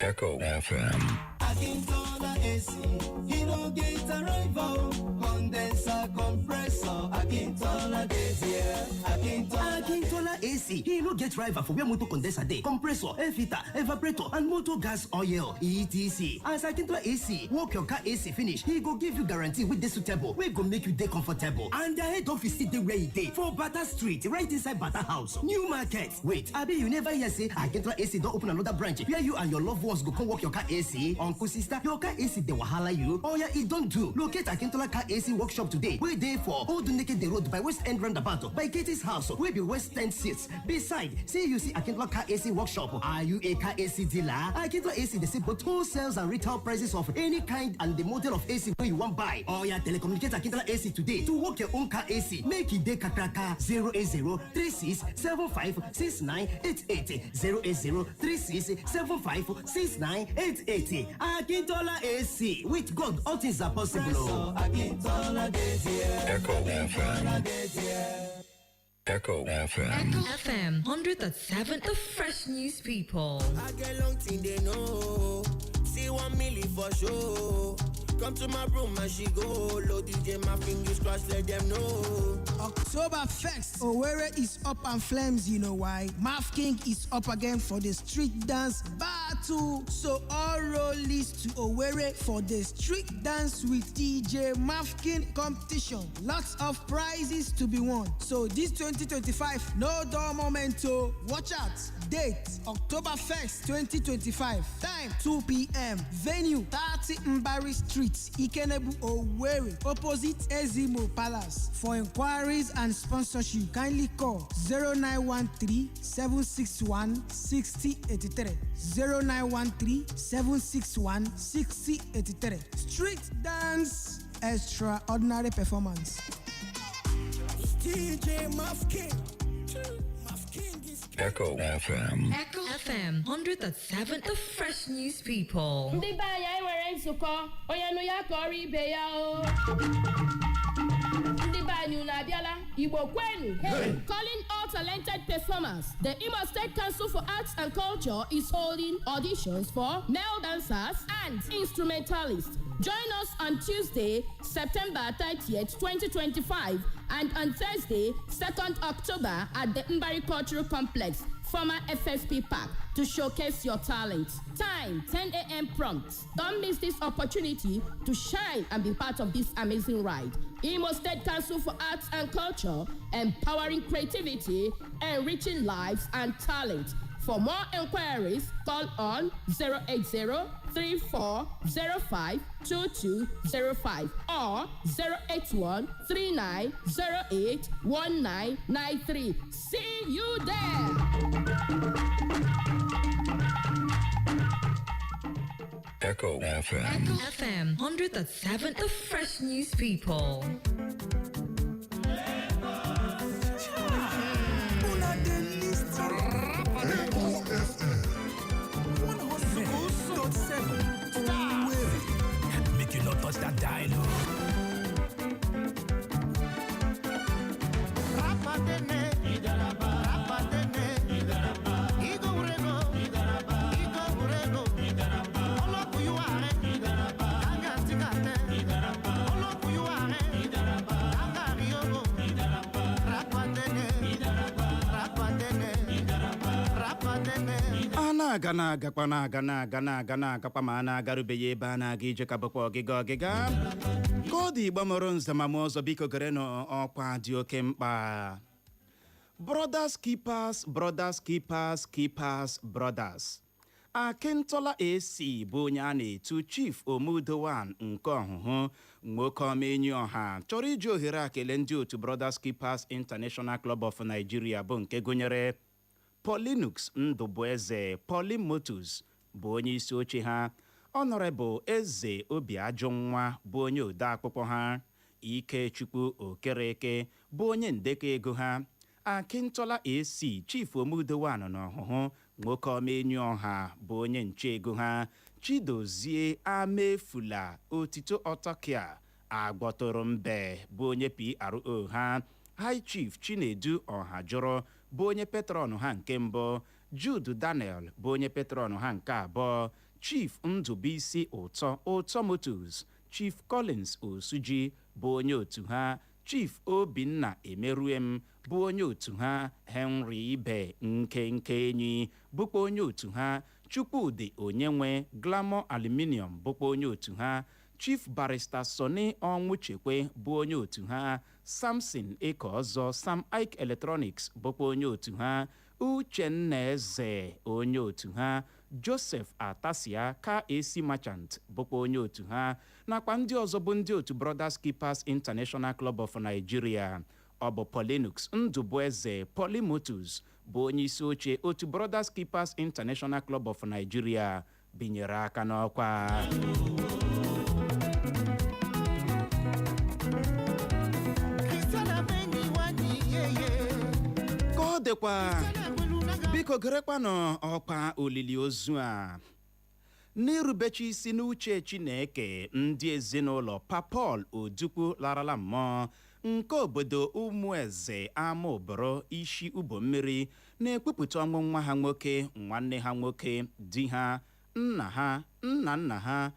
Echo FM. Akintola AC, he no get a rival. Condenser, compressor, Akintola dey there. Akintola. Akintola AC, e no get rival for where motor condenser dey, compressor, air filter, evaporator and motor gas oil, etc. As Akintola AC work your car AC finish, e go give you guarantee wey dey suitable, wey go make you dey comfortable. And their head office still dey where e dey for Bata Street, right inside Bata House, New Market. Wait, abi you never hear say Akintola AC don open another branch where you and your loved ones go come work your car AC? Uncle, sister, your car AC dey wahala you? Oya, e don do. Locate Akintola Car AC Workshop today wey dey for Old Nekede Road by West End Roundabout by Katie's House wey be West End 6, beside CUC. Akintola Car AC Workshop. Are you a car AC dealer? Akintola AC dey sell both wholesales and retail prices of any kind and the model of AC wey you wan buy. Oya, telecommunicate Akintola AC today to work your own car AC make e dey kakraka. 080 36 75 69 88, 080 36 75 69 88. Akintola AC, with God all things are possible o. Akintola dey there. Echo FM. Dey there. Echo FM. Echo FM 100.7, the fresh news people. I get long thing they know. See 1 milli for sure. Come to my room and she go. Low DJ, my fingers crossed, let them know. October 1st, Owerri is up and flames, you know why? Math King is up again for the street dance battle. So all road leads to Owerri for the street dance with DJ Math King competition. Lots of prizes to be won. So this 2025, no dull moment oh. Watch out. Date, October 1st, 2025. Time, 2 p.m. Venue, 30 Mbari Street, Ikenebu, Owerri, opposite Ezimo Palace. For inquiries and sponsorship, kindly call 0913 761 6083. 0913 761 6083. Street Dance Extraordinary Performance. DJ Math King. Math King is Echo FM. Echo FM 100.7, the fresh news people. Ndị be anyị, anyị nwere nzukọ. Onye nụ ya ka ọrụ ibe ya o. Ndị be anyị, unu abịala? Igbo kwenu! Calling all talented performers. The Imo State Council for Arts and Culture is holding auditions for male dancers and instrumentalists. Join us on Tuesday, September 30th, 2025, and on Thursday, 2nd October at the Mbari Cultural Complex, former FSP Park, to showcase your talent. Time 10 a.m. prompt. Don't miss this opportunity to shine and be part of this amazing ride. Imo State Council for Arts and Culture, empowering creativity, enriching lives and talent. For more enquiries, call on 080 3405 2205 or 081 3908 1993. See you there. Echo FM. Echo FM 100.7, the fresh news people. Una dey listen. Echo FM 106.7 Owerri. Make you not touch that dial o. Rapatene, rapatene, igowurego, igowurego, olokuyuare, angatikate, olokuyuare, angariogo, rapatene, rapatene, rapatene. A na-aga na-agakwa, na-aga na-aga na-aga na-agakwa, ma a na-agarubeghị ebe a na-aga ije, ka bụkwa ọgịga ọgịga ka ọ dị. Igbo mụrụ nzamamụ ọzọ, biko gere n'ọkwa dị oke mkpa. Brothers Keepers, Brothers Keepers, Keepers Brothers. Akintola AC bụ onye a na-etu Chief Omudowan nke ọhụhụ nwoke ọma enyi ọha chọrọ iji ohere a kelee ndị otu Brothers Keepers International Club of Nigeria, bụ nke gụnyere Paulinux Ndụbụeze Polimotus bụ onye isi oche ha, Honorable Eze Obiajụnwa bụ onye odeakwụkwọ ha, Ikechukwu Okereke bụ onye ndekọ ego ha. Akintola AC Chief Omudowan na ọhụhụ nwoke ọma enyi ọha bụ onye nche ego ha, Chidozie Amefula Otito Ọtọkia Agbọtụrụ Mbe bụ onye PRO ha, High Chief Chinedu Ọhajụrụ bụ onye patron ha nke mbụ, Jude Daniel bụ onye patron ha nke abụọ, Chief Ndụbụisi Ụtọ Ụtọ Motors, Chief Collins Osuji bụ onye otu ha, Chief Obinna Emeruem bụ onye otu ha, Henry Ibe Nkenke Enyi bụkwa onye otu ha, Chukwudị Onyenwe Glamour Aluminium bụkwa onye otu ha, Chief Barrister Sonny Ọnwụchekwe bụ onye otu ha, Samson Ekeọzọ Sam Ike Electronics bụkwa onye otu ha, Uchenna Eze onye otu ha, Joseph Atasia KAC Merchant bụkwa onye otu ha, nakwa ndị ọzọ bụ ndị otu Brothers Keepers International Club of Nigeria. Ọ bụ Polinux Ndụbụeze Polymotus bụ onye isi oche otu Brothers Keepers International Club of Nigeria binyere aka n'ọkwa. Christiana Benny Wani, yeah, yeah. Ka ọ dịkwa, biko gerekwanụ ọkwa olili ozu a. N'irubechi isi n'uche Chineke, ndị ezinụlọ Papọl Odukwu larala mmụọ nke obodo Ụmụeze Amaoboro Isi Ụbọmmiri na-ekwupụta ọnwụ nwa ha nwoke, nwanne ha nwoke, di ha, nna ha, nna nna ha,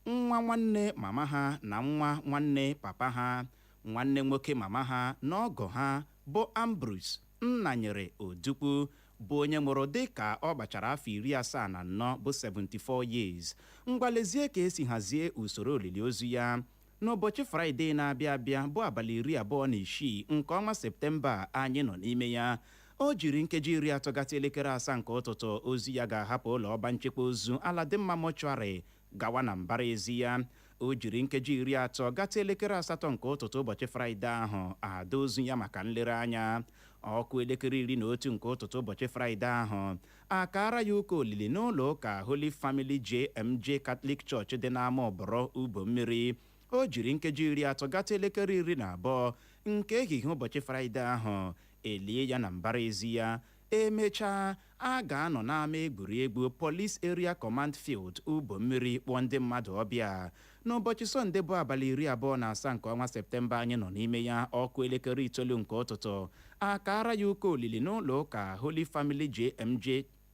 nwa nwanne mama ha na nwa nwanne papa ha, nwanne nwoke mama ha na ọgọ ha, bụ Ambrose Nnanyere Odukwu, bụ onye nwụrụ dị ka ọ gbachara afọ 74, bụ 74 years. Ngwalezie ka esi hazie usoro olili ozu ya. N'ụbọchị Fraịde na-abịa abịa, bụ abalị 26 nke ọnwa Septemba anyị nọ n'ime ya, o jiri nkeji 30 gata elekere 7 nke ụtụtụ, ozu ya ga-ahapụ ụlọ ọba nchekwa ozu Aladimma Mortuary gawa na mbara ezi ya. O jiri nkeji 30 gata elekere 8 nke ụtụtụ ụbọchị Fraịde ahụ, ada ozu ya maka nlereanya. Ọkụ elekere 11 nke ụtụtụ ụbọchị Fraịde ahụ, akara ya ụka olili n'ụlọ ụka Holy Family JMJ Catholic Church dị n'ama Ọbọrọ Ubo Mmiri. O jiri nkeji 30 gata elekere 12 nke ehihie ụbọchị Fraịde ahụ, elie ya na mbara ezi ya. Emechaa, a ga-anọ n'ama egwuregwu Police Area Command Field, Ubo Mmiri, kpọọ ndị mmadụ ọbịa. N'ụbọchị Sọnde, bụ abalị 27 nke ọnwa Septemba anyị nọ n'ime ya, ọkụ elekere 9 nke ụtụtụ, akara ya ụka olili n'ụlọ ụka Holy Family JMJ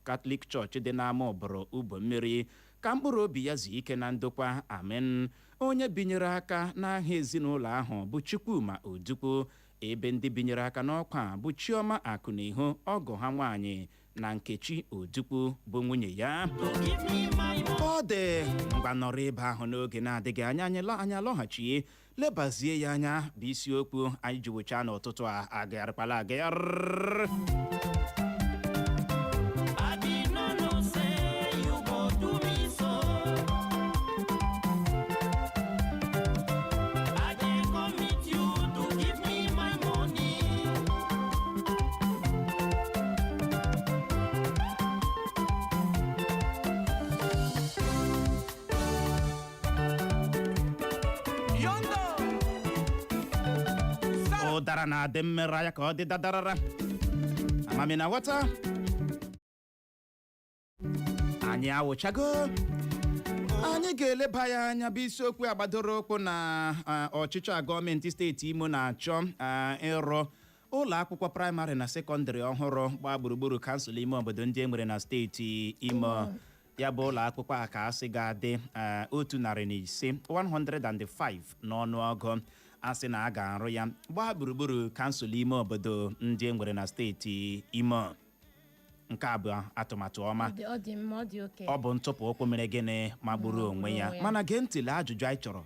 Catholic Church dị n'ama Ọbọrọ Ubo Mmiri. Ka mkpụrụ obi ya zuo ike na ndokwa, amen. Onye binyere aka n'aha ezinụlọ ahụ bụ Chukwuma Odukwu, ebe ndị binyere aka n'ọkwa bụ Chioma Akụnihu, ọgọ ha nwaanyị, na Nkechi Odukwu bụ nwunye ya. Ọ dị ngwa, nọrọ ebe ahụ. N'oge na-adịghị anya, anyị alọghachie lebazie ya anya, bụ isiokwu anyị ji wechaa n'ụtụtụ a. Agagharịkwala agagharị. Ụdara na-adị mmere ya ka ọ dị dadarara. Amami na ghọta, anyị awụchago. Anyị ga-eleba ya anya bụ isiokwu agbadoro ụkwụ na ọchịchọ a gọọmenti steeti Imo na-achọ ịrụ ụlọ akwụkwọ praịmarị na sekọndịrị ọhụrụ gbaa gburugburu kansụl ime obodo ndị e nwere na steeti Imo. Ya bụ ụlọ akwụkwọ a ka asị ga-adị 105, 105 n'ọnụọgụ, asị na a ga-arụ ya gbaa gburugburu kansụl ime obodo ndị e nwere na steeti Imo. Nke a bụ atụmatụ ọma. Ọ dị mma, ọ dị oke. Ọ bụ ntụpụ ụkwụ mere gịnị magburu onwe ya. Onwe ya. Mana gee ntị, lee ajụjụ anyị chọrọ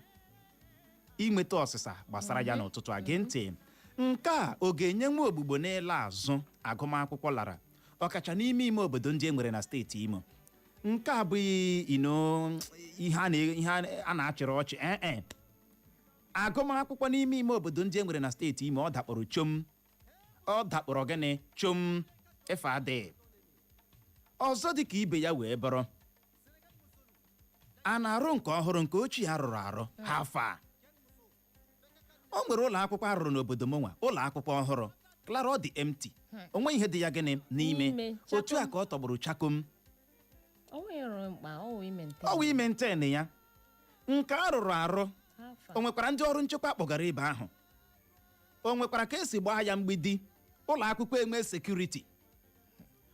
inweta ọsịsa gbasara ya n'ụtụtụ a. Gee ntị, nke a ọ ga-enye nwa ogbugbo n'ele azụ agụmakwụkwọ lara, ọkacha n'ime ime obodo ndị e nwere na steeti Imo? Nke a abụghị ino ihe a na-achịrị ọchị. Ee, agụmakwụkwọ n'ime ime obodo ndị e nwere na steeti Imo, ọ dakpọrọ chom, ọ dakpọrọ gịnị, chom. Efe adịghị ọzọ dị ka ibe ya wee bụrụ a na-arụ nke ọhụrụ, nke ochie arụrụ arụ ha afọ a. O nwere ụlọ akwụkwọ arụrụ n'obodo m nwa, ụlọ akwụkwọ ọhụrụ. Clara, ọ dị empty, o nweghị ihe dị ya gịnị n'ime. N'ime, otu a chakom. Ka ọ tọgburu chakom. O nwere mkpa ọ wụ ime nte. Ọ wụ ime ntene ya nke a rụrụ arụ. Afọ. O nwekwara ndị ọrụ nchekwa kpọgara ebe ahụ, o nwekwara ka esi gbaa ya mgbidi. Ụlọ akwụkwọ enwe security,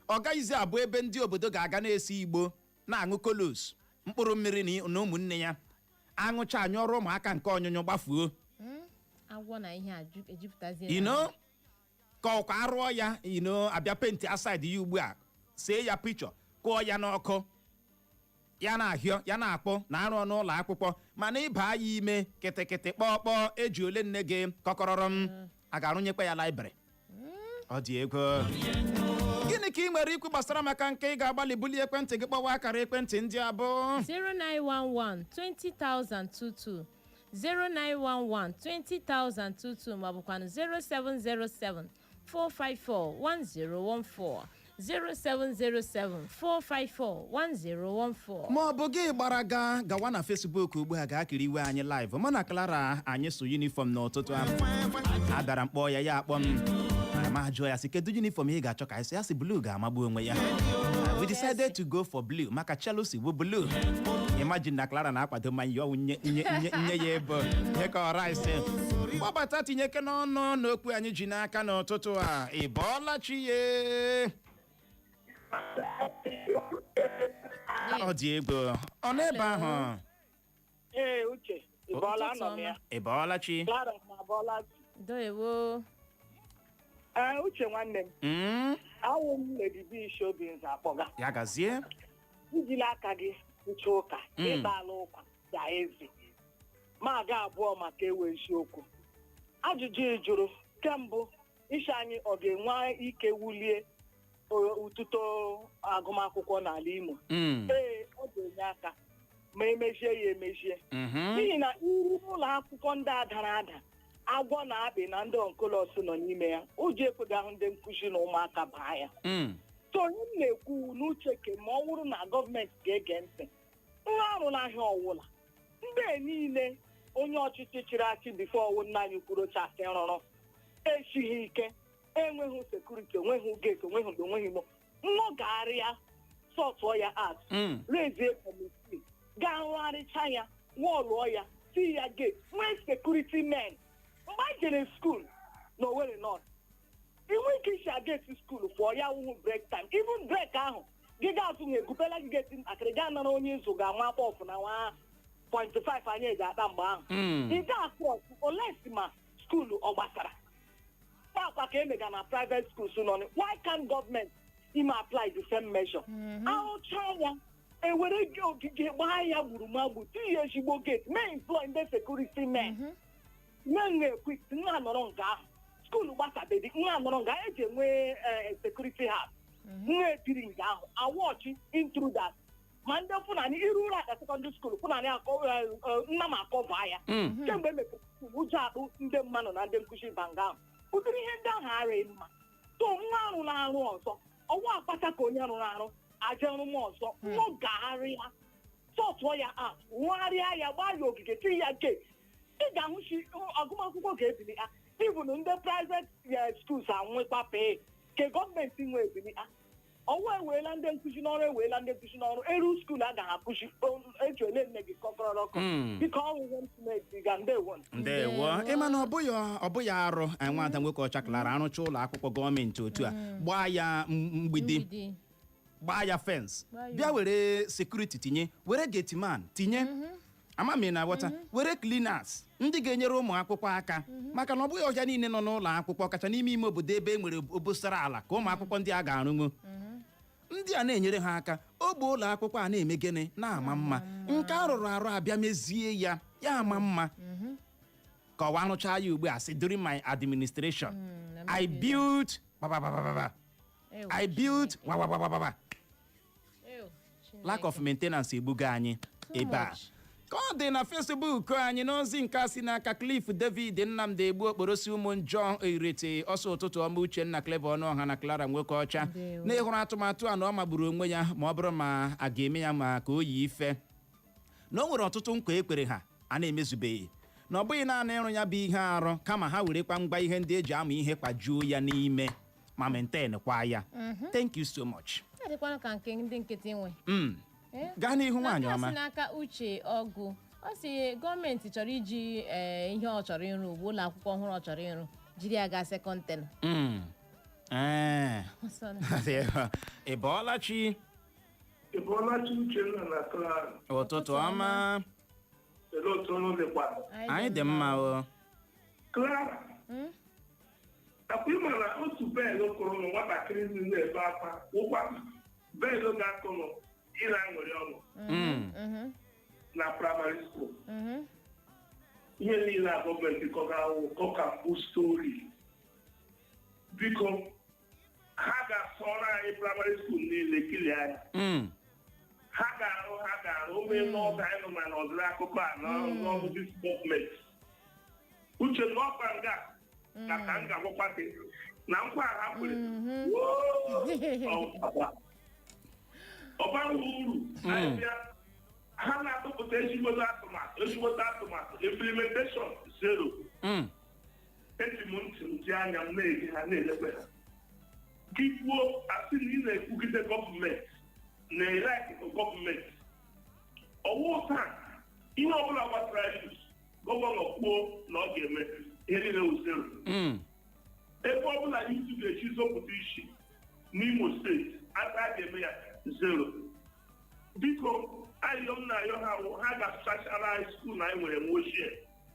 ọ gaghịzi abụ ebe ndị obodo ga-aga na-esi igbo, na-aṅụ kolos, mkpụrụ mmiri na ụmụnne ya, aṅụcha anyụ ọrụ ụmụaka nke ọnyụnyụ gbafuo. Agwọ na ihe a ejupụtazie. Ino ka ọkwa arụọ ya ino abịa paint aside ya ugbu a, see ya picture, kụọ ya n'ọkụ, ya na-ahịọ ya na-akpọ na arụ n'ụlọ akwụkwọ. Mana ịba ya ime kịtịkịtị kpọkpọ eji ole nne gị kọkọrọrọ m a ga-arụnyekwa ya library. Ọ dị ego. Gịnị ka ị nwere ikwu gbasara maka nke ị ga-agbalị bulie ekwentị gị kpọwa akara ekwentị ndị abụọ? 0911 20022, 0911 20022, maọbụkwanụ 0707 454 1014, 0707 454 1014. Ma ọ bụ gị gbara gaa gawa na Facebook ugbu a, gaa kiri iwe anyị live. Mụ na Clara, anyị so uniform n'ụtụtụ ahụ abịara m kpọọ ya, ya akpọ m ma jụọ ya sị, "Kedu uniform ị ga-achọ ka anyị sị?" Ya sị blue ga-amagbu onwe ya. We decided to go for blue maka Chelsea bụ blue. Imagine na Clara na-akwado mmanya ọwụ nye nye nye nye ya ebo ihe ka ọ rice. Gbabata tinyeke n'ọnụ n'okwu anyị ji n'aka n'ụtụtụ a. Ị bọọla chi ye? Ọ dị egwu, ọ n'ebe ahụ. Ee, Uche, ị bọọla, anọ m ya. Ị bọọla chi? Clara, ma bọọla chi. Doewo. Ee, Uche nwanne m. Awụ m Lady B Shobins akpọga. Ya gazie. Ijila aka gị uche ụka. Ịbala ụkwa ya ezi ma aga abụọ maka ewe eziokwu. Ajụjụ ị jụrụ kembụ isi anyị, ọ ga-enwe ike wulie ututo agụmakwụkwọ n'ala Imo? Ee, ọ ga-enye aka ma emejie ya emejie, n'ihi na iru ụlọ akwụkwọ ndị a dara ada, agwọ na akpị na ndị onkolos nọ n'ime ya, ụjọ ekweghị ahụ ndị nkụzi na ụmụaka baa ya. So onye m na-ekwu n'uche ke ma ọ bụrụ na gọọmenti ga-ege ntị, nwa arụ n'ahịa ọwụla ndị a niile onye ọchịchị chịrị achị before ọwụ nna anyị kwuru chasị rụrụ esighị ike, enweghị security, onweghị gate, onweghị onweghị mo nnọgharịa sọtụọ ya at rezie committee gaa rụgharịcha ya, wọlụọ ya, si ya gate, nwee security men. Mgbe anyị jere school na Owerri North, inwe ike isi gate school pụọ ya wụhụ break time, even break ahụ gị ga-azụ na egupela gị gate ntakịrị gaa nara onye ịzụ ga-anwa kpọfụ na nwa 0.5 anyị eji akpa mgbe ahụ. Ị ga-akụ ọkụ olesi ma school ọ gbasara kpakwa ka emega na private schools nọ. Why can't government ime apply the same measure? Arụcha ya, ewere gị ogige gbaa ya gburugburu, tinye ezigbo gate, mee employ ndị security men, mee nwe equip nwa nọrọ nga ahụ school gbasabedi, nwa nọrọ nga eji enwe security house, nwa ebiri nga ahụ awọchi intruders ma ndị Fulani iru ụlọ aka secondary school Fulani nna m akọva ya. Kemgbe emepere school, ụjọ akpụ ndị mmadụ na ndị nkụzi banga ahụ. Ụdịrị ihe ndị ahụ arịghị mma. So nwa arụrụ arụ ọzọ, ọnwa akpata ka onye rụrụ arụ aja rụma ọzọ nwogagharịa sọtụọ ya at, rụgharịa ya, gbaa ya ogige, tinye ya gate, ị ga-ahụchi agụmakwụkwọ ga-ebili ha. Even ndị private schools anwekwa pee ke gọọmenti nwe ebili ha. Ọwụ eweela ndị nkụzi n'ọrụ, eweela ndị nkụzi n'ọrụ eru school agaghị akụzi eji ole nne gị kọkọrọkọ. Biko, ọwụ ihe m si ga. Ndewo. Ndewo. Ịma na ọ bụghị arụ, nwada nwoke ọcha Clara, arụcha ụlọ akwụkwọ gọọmenti otu a, gbaa ya mgbidi, Mgbidi. Gbaa ya fence, Gbaa ya. bịa were security tinye, were gateman tinye, ama m ị na-aghọta, were cleaners ndị ga-enyere ụmụ akwụkwọ aka, maka na ọ bụghị ọhịa niile nọ n'ụlọ akwụkwọ, kacha n'ime ime obodo ebe e nwere obosara ala ka ụmụ akwụkwọ ndị a ga-arụnwu, ndị a na-enyere ha aka. Ogbe ụlọ akwụkwọ a na-eme gịnị? Na-ama mma. Nke a rụrụ arụ abịa mezie ya, ya ama mma. Ka ọwa arụcha ya ugbu a sị, "During my administration I built ba ba ba ba ba, I built wa wa wa wa wa." Lack of maintenance egbugo anyị ebe a. Much. Ka ọ dị na Facebook anyị n'ozi nke a si n'aka Cliff David Nnamdi Egbu Okporosi ụmụ njọ irete ọsọ. Ụtụtụ ọma, Uchenna, Clever Ọnụọha na Clara nwoke ọcha. Ndewo. Na ịhụrụ atụmatụ a na ọ magburu onwe ya, ma ọ bụrụ ma a ga-eme ya ma ka o yi ife na o nwere ọtụtụ nkwa e kwere ha a na-emezubeghị, na ọ bụghị naanị ịrụ ya bụ ihe arụ, kama ha werekwa ngwa ihe ndị eji amụ ihe kwajuo ya n'ime ma maintain kwa ya. Thank you so much. Ya dịkwanụ ka nke ndị nkịtị nwe. Eh? Gaa n'ihu, nwaanyị N'aka ọma. si n'aka Uche Ọgụ, ọ sị gọọmenti chọrọ iji ihe ọ chọrọ ịrụ ugbu, ụlọ akwụkwọ ọhụrụ ọ chọrọ ịrụ, jiri ya gaa second tenure. Ee. Ị bọọla chi? Ị bụọla chi, Uchenna na Clara. Ụtụtụ ọma. Olee otu unu dịkwa? Anyị dị mma o. Clara, akwa ịma na otu bell kụrụ nụ, nwatakịrị na-ebe akwa, ụkwa bell ga-akụnụ ị na-aṅụrị ọṅụ na primary school. Ihe niile a gọọmenti kọga kọka mbụ story. Biko, ha ga-asọrọ anyị primary school niile kilie anya. Ha ga-arụ, ha ga-arụ ụmụ n'ọdụ anyị nọ na n'ọdịrị akụkọ a n'ọrụ this gọọmenti. Uche na ọkwa nga ka ka m ga-agwakwa gị na nkwa ha kwere ọ baghị uru. Anyị bịa, ha na-atụpụta ezigbote atụmatụ, ezigbote atụmatụ, implementation zero. Eji m ntị m ji anya m na-ege ha, na-elekwe ha. Gị kwuo, asị na ị na-ekwugide gọọmenti, na-elike gọọmenti. Ọwụ taa, ihe ọbụla gbasara youth, governor kwuo na ọ ga-eme, ihe niile wụ zero. Ebe ọbụla youth ga-echi zọpụta isi n'Imo Steeti, aka a ga-eme ya zero. Biko, ayọ m na-ayọ ha wụ ha ga-asụchachara anyị school na anyị nwere nwe ochie.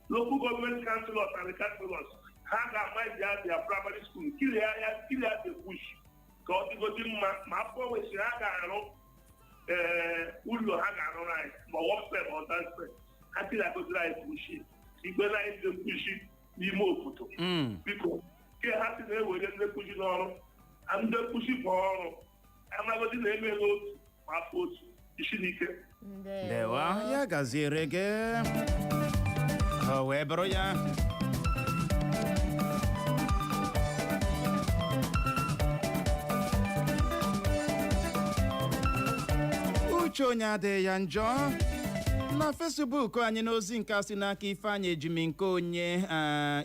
Local government councilors and councilors, ha ga-ama their primary school kirie ya, kirie the bush ka ọ dịgodi mma. Ma afọ wesịrị ha ga-arụ ee ụlọ ha ga-arụrụ anyị, ma upstairs ma downstairs, ha tiriagoziri anyị bush, ikpe na anyị ndị nkuzi n'ime obodo. Biko, ke ha si na-ewere ndị nkuzi n'ọrụ, ndị nkuzi bụ ọrụ amagodi na-emeghị otu ma afọ otu isi n'ike. Ndewo, ya gaziere gị. O wee bụrụ ya. Uche onye adịghị ya njọ. Na Facebook anyị n'ozi nke a si n'aka Ifeanyị Ejimi nke onye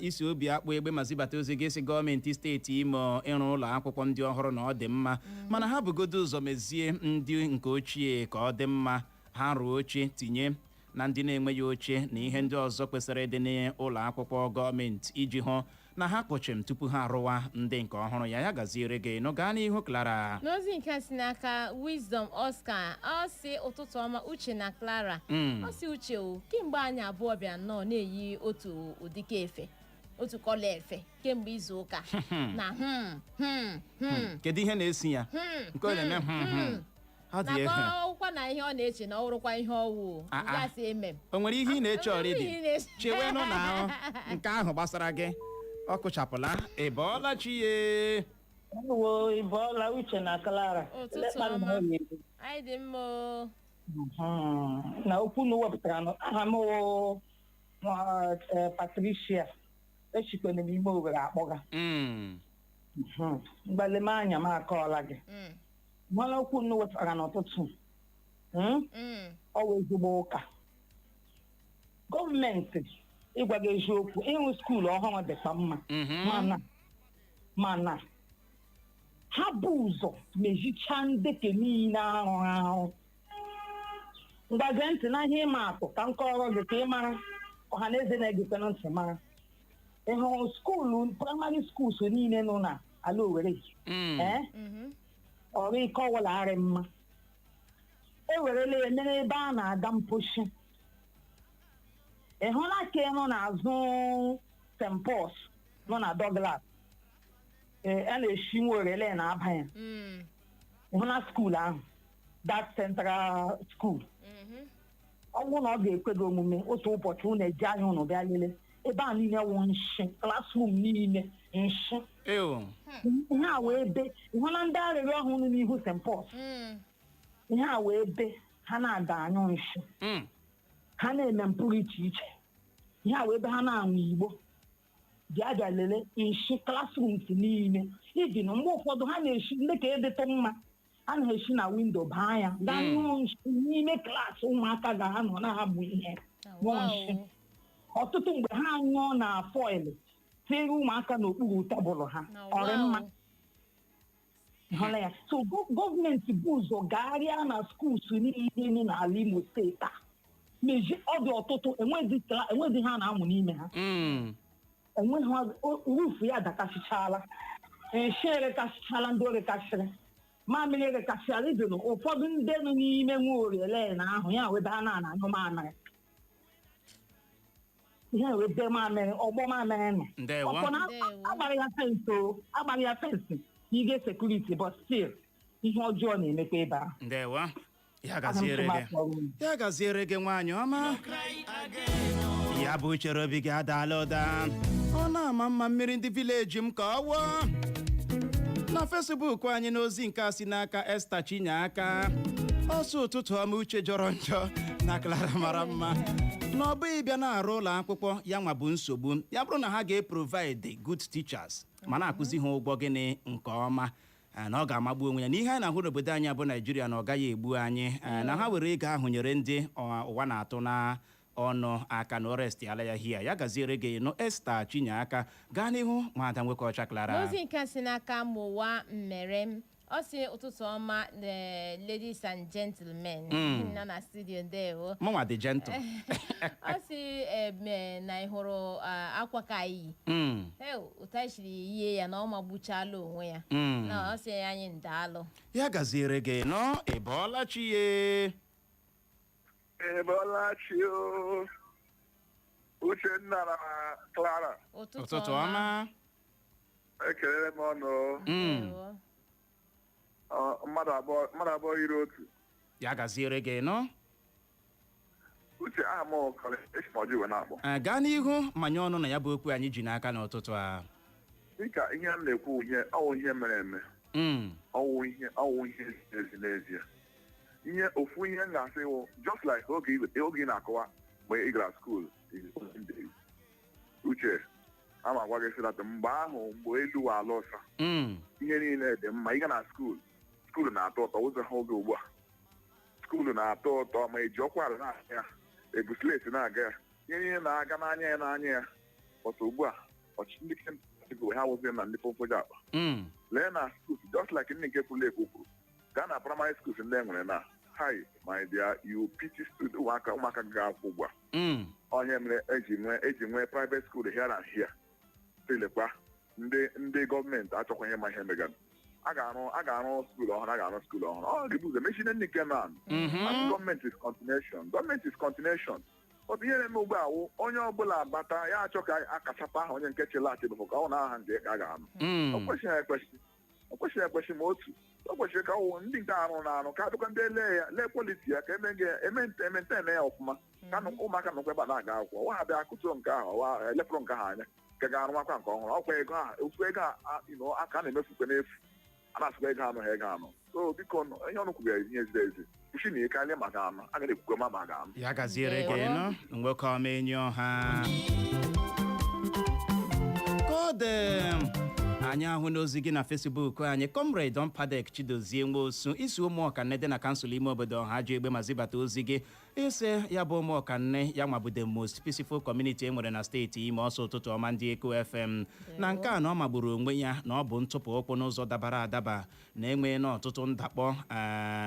isi obi akpụ egbe ma zibata ozi gị, si gọọmenti steeti Imo ịrụ ụlọ akwụkwọ ndị ọhụrụ na ọ dị mma, mana ha bugodo ụzọ mezie ndị nke ochie ka ọ dị mma. Ha rụọ oche tinye na ndị na-enweghị oche na ihe ndị ọzọ kwesịrị ịdị n'ụlọ akwụkwọ gọọmenti iji hụ na ha kpọchim tupu ha arụwa ndị nke ọhụrụ. Ya ya gaziere gị nụ. Gaa n'ihu, Clara. N'ozi nke si n'aka Wisdom Oscar, ọ sị, ụtụtụ ọma, Uche na Clara. Ọ sị, Uche o, kemgbe anyị abụọ bịa nnọọ na-eyi otu ụdịka efe, otu colour efe kemgbe izu ụka na Kedu ihe na-esi ya nke ọ na-eme? Ọ dị na egwu. ka ọwụkwa na ihe ọ na-eche na ọ wụrụkwa ihe ọwụ Ah, ah. gasị eme. O nwere ihe ị na-eche? O nwere Ọrịdị ihe ị na-eche. chewenụ na ahụ nke ahụ gbasara gị. Ọ kụchapụla. Ị bọọla chi ye? Ewo, ị bọọla, Uche na Clara. Ụtụtụ Lekpa ọma. na ọrịa. Anyị dị mma o. Na okwu na wepụtara nụ, aha m wụ Patricia, echikwere m ime Owere akpọga. Mgbaleme anya m akọọla gị mana okwu nu wepụtara n'ụtụtụ, Ọ wụ ezigbo ụka. Gọọmenti Ịgwa gị eziokwu, ịrụ school ọhụrụ dịkwa mma, mana ha bụ ụzọ mezichaa ndeke niile arụrụ arụ. Mgbazie ntị na ihe ịma atụ ka m kọrọ gị ka ị mara, ọha na eze na-egekwe ntị mara. Ị hụrụ school primary schools niile nọ na ala Owerri, ee, ọrụ ike ọwụla arị mma, ewerela ya mere ebe a na-aga mposhi. Ị hụla ka ị nọ n'azụ St. Paul's nọ na Douglas, ee, a na-eshi nwerele na-aba ya. Ị hụla school ahụ, that central school? Ọ bụrụ na ọ ga-ekwe gị omume, otu ụbọchị unu eji anya unu bịa lele ebe a niile wụ nshi, classroom niile nshi. Ew. Ihe a wee ebe ị hụla ndị arịrịọ ọhụrụ n'ihu St. Paul's, ihe a wee ebe ha na-ada anyụ nshi, ha na-eme mpụrụ iche iche. Ihe a wee ebe ha na-aṅụ igbo. Bịa bịa lele nshi classrooms niile ibi na mgbe ụfọdụ ha na-esi ndị ka edịtụ mma, a na-esi na window baa ya gaa nyụọ nshi n'ime class ụmụaka ga-anọ na-amụ ihe, nyụọ nshi. Ọtụtụ mgbe ha nyụọ na foil tinyere ụmụaka n'okpuru tebụl ha. Ọrị mma hụla ya. So gọọmenti bụ ụzọ gagharịa na schools niile dị n'ala Imo Steeti a meji. Ọ dị ọtụtụ enwezi ha na-amụ n'ime ha. Enweghị roof ya dakasịchala, nshi erekasịchala, ndị orekasịrị, mamịrị erekasịala. Ibenu ụfọdụ ndị nọ n'ime nwa na ahụ ya webe ha na anyụ mamịrị, ihe webe mamịrị, ọgbọ mamịrị nọ. Ndewo. Ọkwa na agbara ya fence o, agbara ya fence n'ige security, but still ihe ọjọọ na-emekwa ebe ahụ. Ndewo, ya gaziere gị, ya gaziere gị, nwaanyị ọma. Ya bụ chere obi gị adaala ụda, ọ na-ama mma mmiri ndị village m ka ọ wụọ. Na Facebook anyị, n'ozi nke a si n'aka Esther Chinyeaka, ọsọ ụtụtụ ọma, Uche jọrọ njọ na Clara mara mma, na ọ bụghị bịa na-arụ ụlọ akwụkwọ ya nwa bụ nsogbu. Ya bụrụ na ha ga-eprovide good teachers ma na-akụzi ha ụgwọ gịnị nke ọma, na ọ ga-amagbu onwe ya n'ihe anyị na-ahụ n'obodo anyị bụ Naijiria, na ọ gaghị egbu anyị, na ha were ego ahụ nyere ndị ụwa na-atụ na ọnụ aka na orest ala ya hia. Ya gaziere gị nụ, Esther Chinyeaka. Gaa n'ihu, nwada nwoke ọcha Clara. N'ozi nke si n'aka Mụwa Mmere m, ọ si ụtụtụ ọma, ladies and gentlemen nọ na studio, ndewo. Mụnwa dị gentle. Ọ si na ị hụrụ akwa ka anyị yi, otu anyị siri yie ya na ọ magbuchala onwe ya. Na ọ sị anyị ndaalụ. Ya gaziere gị nọ. Ị bọọla chi ye? Ị bọọla chi o, Uchenna na Clara. Ụtụtụ ọma. Ekelere m ọnụ. Mmadụ abụọ yiri otu. Ya gaziere gị nọ. Uche, aha m kọrọ esi m ọjọ iwe na-akpọ. Gaa n'ihu, manye ọnụ na ya bụ okwu anyị ji n'aka n'ụtụtụ a. Dịka ihe m na-ekwu, ihe ọwụ ihe mere eme, ọwụ ihe ziri ezi n'ezie. Ihe ofu ihe m ga-asị wụ, just like oge ị na-akọwa mgbe ị gara school in olden days, Uche, ama agwa gị sị that mgbe ahụ, mgbe elu wa ala ọsa, ihe niile dị mma. Ịga na school, school na-atọ ụtọ. Ụzọ ha oge ugbu a, school na-atọ ụtọ ma eji ọkwa ala na-aga ya, ebu slate na-aga ya, ihe niile na-aga n'anya ya n'anya ya. Ọtụ ugbu a, ọchịchị ndị kemgbe ha wụzi na ndị pompoji akpa. Lee na school, just like ndị nke kwuru ekwu kwuru, gaa na primary schools ndị e nwere na hi, my dear, you pity student, ụmụaka ga-akwụ ugbu a. Onye mere eji nwee private school here and here, tilekwa ndị gọọmenti achọkwa ihe ma ihe megana. A ga-arụ school ọhụrụ, a ga-arụ school ọhụrụ. Ọ ga-ebu ụzọ mechie ndị nke nan. Asị gọọmenti is continuation, gọọmenti is continuation, but ihe na-eme ugbu a wụ onye ọbụla bata ya achọ ka akachapụ aha onye nke chịrị achị bụ ka ọ na aha nke ka a ga-anụ. O kwesịghị ekwesị, o kwesịghị ekwesị. Ma otu o kwesịrị ka ọ wụ ndị nke arụ na arụ ka adịkwa ndị lee ya, lee quality ya, ka eme eme eme ya ọfụma, ka ụmụaka nọkwa ebe a na-aga akwụkwọ. Wa ha bịa akụtuo nke ahụ, wa elepụrụ nke ahụ anya nke ga-arụmakwa nke ọhụrụ. Ọkwa ego ahụ, ofu ego a aka a na-emefukwe n'efu, a na-asịkwa ego anụ ha ego anụ. So biko nụ, ihe ọnụ kwubere ihe ziri ezi, kwụsị na ike maka anụ a ga ekwukwe ma maka anụ. Ya gaziere gị nụ, nwoke ọma, enyi ọha. Ka ọ dị, anyị ahụ n'ozi gị na Facebook anyị. Comrade Ompadek Chidozie Nwosu isi Ụmụọkanne dị na kansụl ime obodo Ọha ji egbe ma zibata ozi gị. Ise ya bụ Ụmụọkanne ya nwa bụ the most peaceful community e nwere na steeti Imo. Ọsọ ụtụtụ ọma, ndị Eko FM. Na nke a na ọ magburu onwe ya na ọ bụ ntụpụ ụkwụ n'ụzọ dabara adaba na enwe n'ọtụtụ ndakpọ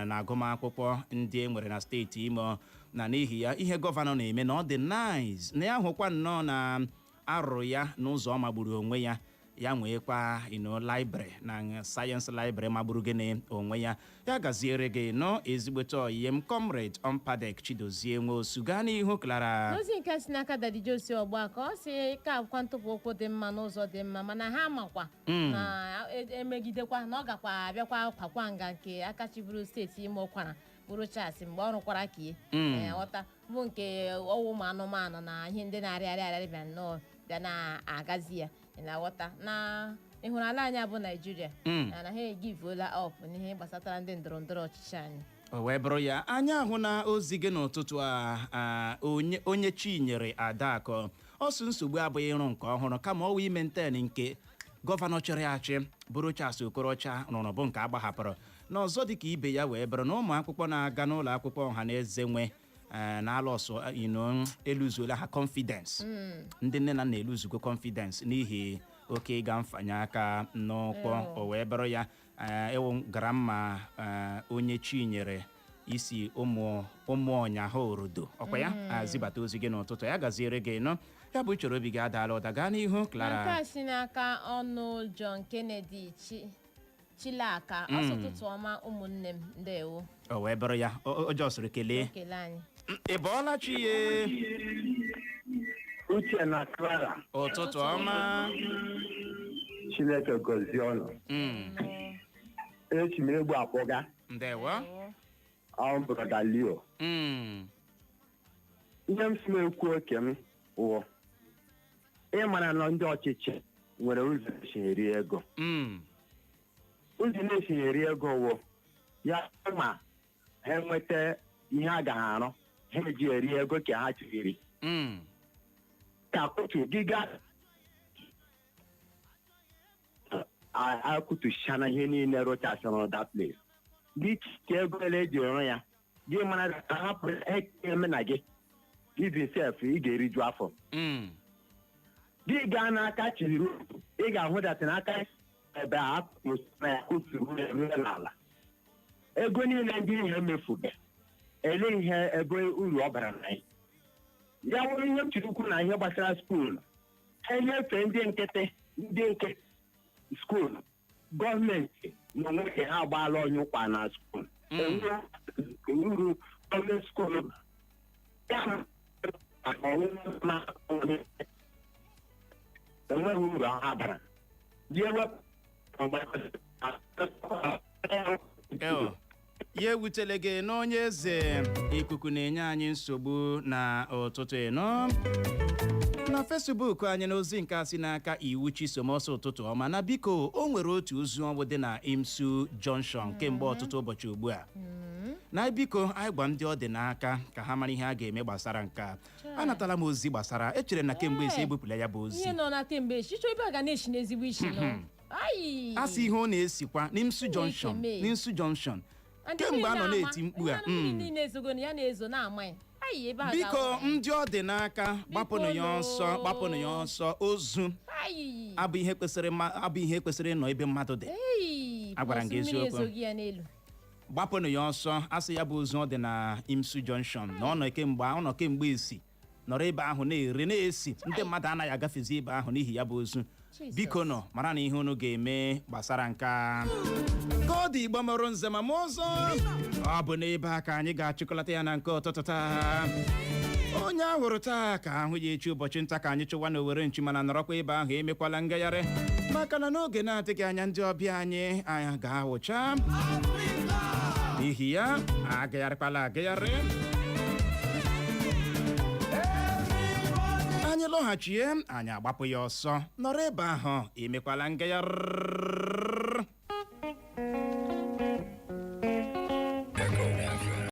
na agụmakwụkwọ ndị e nwere na steeti Imo, na n'ihi ya ihe gọvanọ na-eme na ọ dị nice, na ya hụkwa nnọọ na arụrụ ya n'ụzọ ọ magburu onwe ya. Ya nweekwa ino library na science library magburu gịnị onwe ya. Ya gaziere gị nọ, ezigbote oyiye m, Comrade Ompadek Chidozie Nwosu. Gaa n'ihu, Clara. N'ozi nke si n'aka Daddy Josi Ọgba ka ọ si ka akwụkwọ ntụpụ ụkwụ dị mma n'ụzọ dị mma, mana ha makwa na emegidekwa na ọ gakwa abịakwa kwakwa nga nke aka chịburu steeti Imo kwara bụrụ Charles mgbe ọ rụkwara kie. Ee, ghọta bụ nke ọwụ ụmụ anụmanụ na ihe ndị na-arịarị arịarị bịa nnọọ bịa na-agazi ya. Ị na-aghọta na ị hụrụ ala anyị bụ Naijiria na ha egivuola up n'ihe gbasatara ndị ndọrọ ndọrọ ọchịchị anyị. O wee bụrụ ya, anyị ahụ na ozi gị n'ụtụtụ a. Onye Chinyere Adakọ ọsụ, nsogbu abụghị ịrụ nke ọhụrụ, kama ọwụ ime nten nke gọvanọ chịrị achị bụrụ Charles Okorocha rụrụ bụ nke agbahapụrụ. Na ọzọ dịka ibe ya wee bụrụ na ụmụ akwụkwọ na-aga n'ụlọ akwụkwọ ọha na eze nwe na-alụ ọsọ ino eluzuola ha confidence. Ndị nne na nna eluzugo confidence n'ihi oke ịga mfanye aka n'ụkwụ. O wee bụrụ ya, ewu gara mma. Onye Chinyere isi ụmụ ụmụ ọnya ha orodo ọkwa ya zibata ozi gị n'ụtụtụ. Ya gaziere gị nọ, ya bụ uchoro obi gị adaala ụda. Gaa n'ihu, Na nke Clara. a si n'aka ọnụ John Kennedy Chilaka ọsọ ụtụtụ ọma, ụmụnne m, ndewo. O wee bụrụ ya, o jọsịrị kelee. Kelee anyị. Ị bọọla chi ye? Uche na Clara. Ụtụtụ ọma. Chineke gọzie ọnụ. Echi m egbu akpọga. Ndewo. Ọ Brother Leo. Ihe m si m ekwu oke m wụ ịmara na ndị ọchịchị nwere ụzọ esi eri ego. Ụzọ na-esi eri ego wụ ya ma ha enweta ihe a gaghị arụ, ha eji eri ego ka ha chiri. Ka otu gị ga akụtuchana ihe niile rụchasịrị that place gị ka ego ole eji rụ ya, gị mara ka hapụ eme na gị even sef ị ga-eriju afọ. Gị gaa n'aka chiri, ị ga-ahụ that n'aka ebe a na ya kụturu ruo n'ala, ego niile ndị ihe emefuga ele ihe ebe uru ọ bara na ya. Ya wụrụ ihe m chiri ukwu na ihe gbasara school, ha enyefee ndị nkịtị, ndị nke school, gọọmenti na onwe nke ha agbaala onye ụkwa na school. Enweghị uru gọọmenti school ya na enweghị uru ha bara. Ji ewepụ. Eo, ya ewutele gị n'onye eze ikuku na-enye anyị nsogbu na ụtụtụ ịnọ na Facebook anyị. N'ozi nke a si n'aka Iwu Chisom, ọsọ ụtụtụ ọma, na biko o nwere otu ozu ọnwụ dị na Imsu Junction kemgbe ọtụtụ ụbọchị ugbu a, na biko anyị gwa ndị ọ dị n'aka ka ha mara ihe a ga-eme gbasara nke a. Anatala m ozi gbasara echere na kemgbe esi ebupụla ya bụ ozi. Ihe nọ na kemgbe echi chọọ ebe a ga na-eshi n'ezigbo isi nọ. Ayi! A sị ihe ọ na-esikwa n'Imsu Junction. Mee. N'Imsu Junction. And kemgbe a nọ mmiri na-eti mkpu a. mmiri niile ezogo na ya na-ezo na-ama ya. Ayi, ebe a Biko, ga-awụ. ndị ọ dị n'aka, gbapụnụ ya ọsọ, gbapụnụ ya ọsọ. Ozu Ayi! abụ ihe kwesịrị ịnọ ebe mmadụ dị. Ei, Agwara m gị bọsụ mmiri eziokwu. ezoghị ya n'elu. Gbapụnụ ya ọsọ. Asị ya bụ ozu ọ dị na Imsu Junction na ọ nọ kemgbe, ọ nọ kemgbe esi nọrọ ebe ahụ na-ere na-esi. Ndị mmadụ anaghị agafezi ebe ahụ n'ihi ya bụ ozu. Jesus. Biko nọ mara na ihe unu ga-eme gbasara nke a. Ka ọ dị, Igbo mụrụ nze ma mụ ọzọ, ọ bụ n'ebe a ka anyị ga-achịkọlata ya na nke ụtụtụ taa. Onye ahụrụ taa ka ahụ ya echi. Ụbọchị nta ka anyị chụwa na owere nchi, mana nọrọkwa ebe ahụ, emekwala ngagharị, maka na n'oge na-adịghị anya ndị ọbịa anyị ga-awụcha. N'ihi ya, agagharịkwala agagharị. Anyị lọghachie, anyị agbapụ ya ọsọ. Nọrọ ebe ahụ, emekwala ngagharị.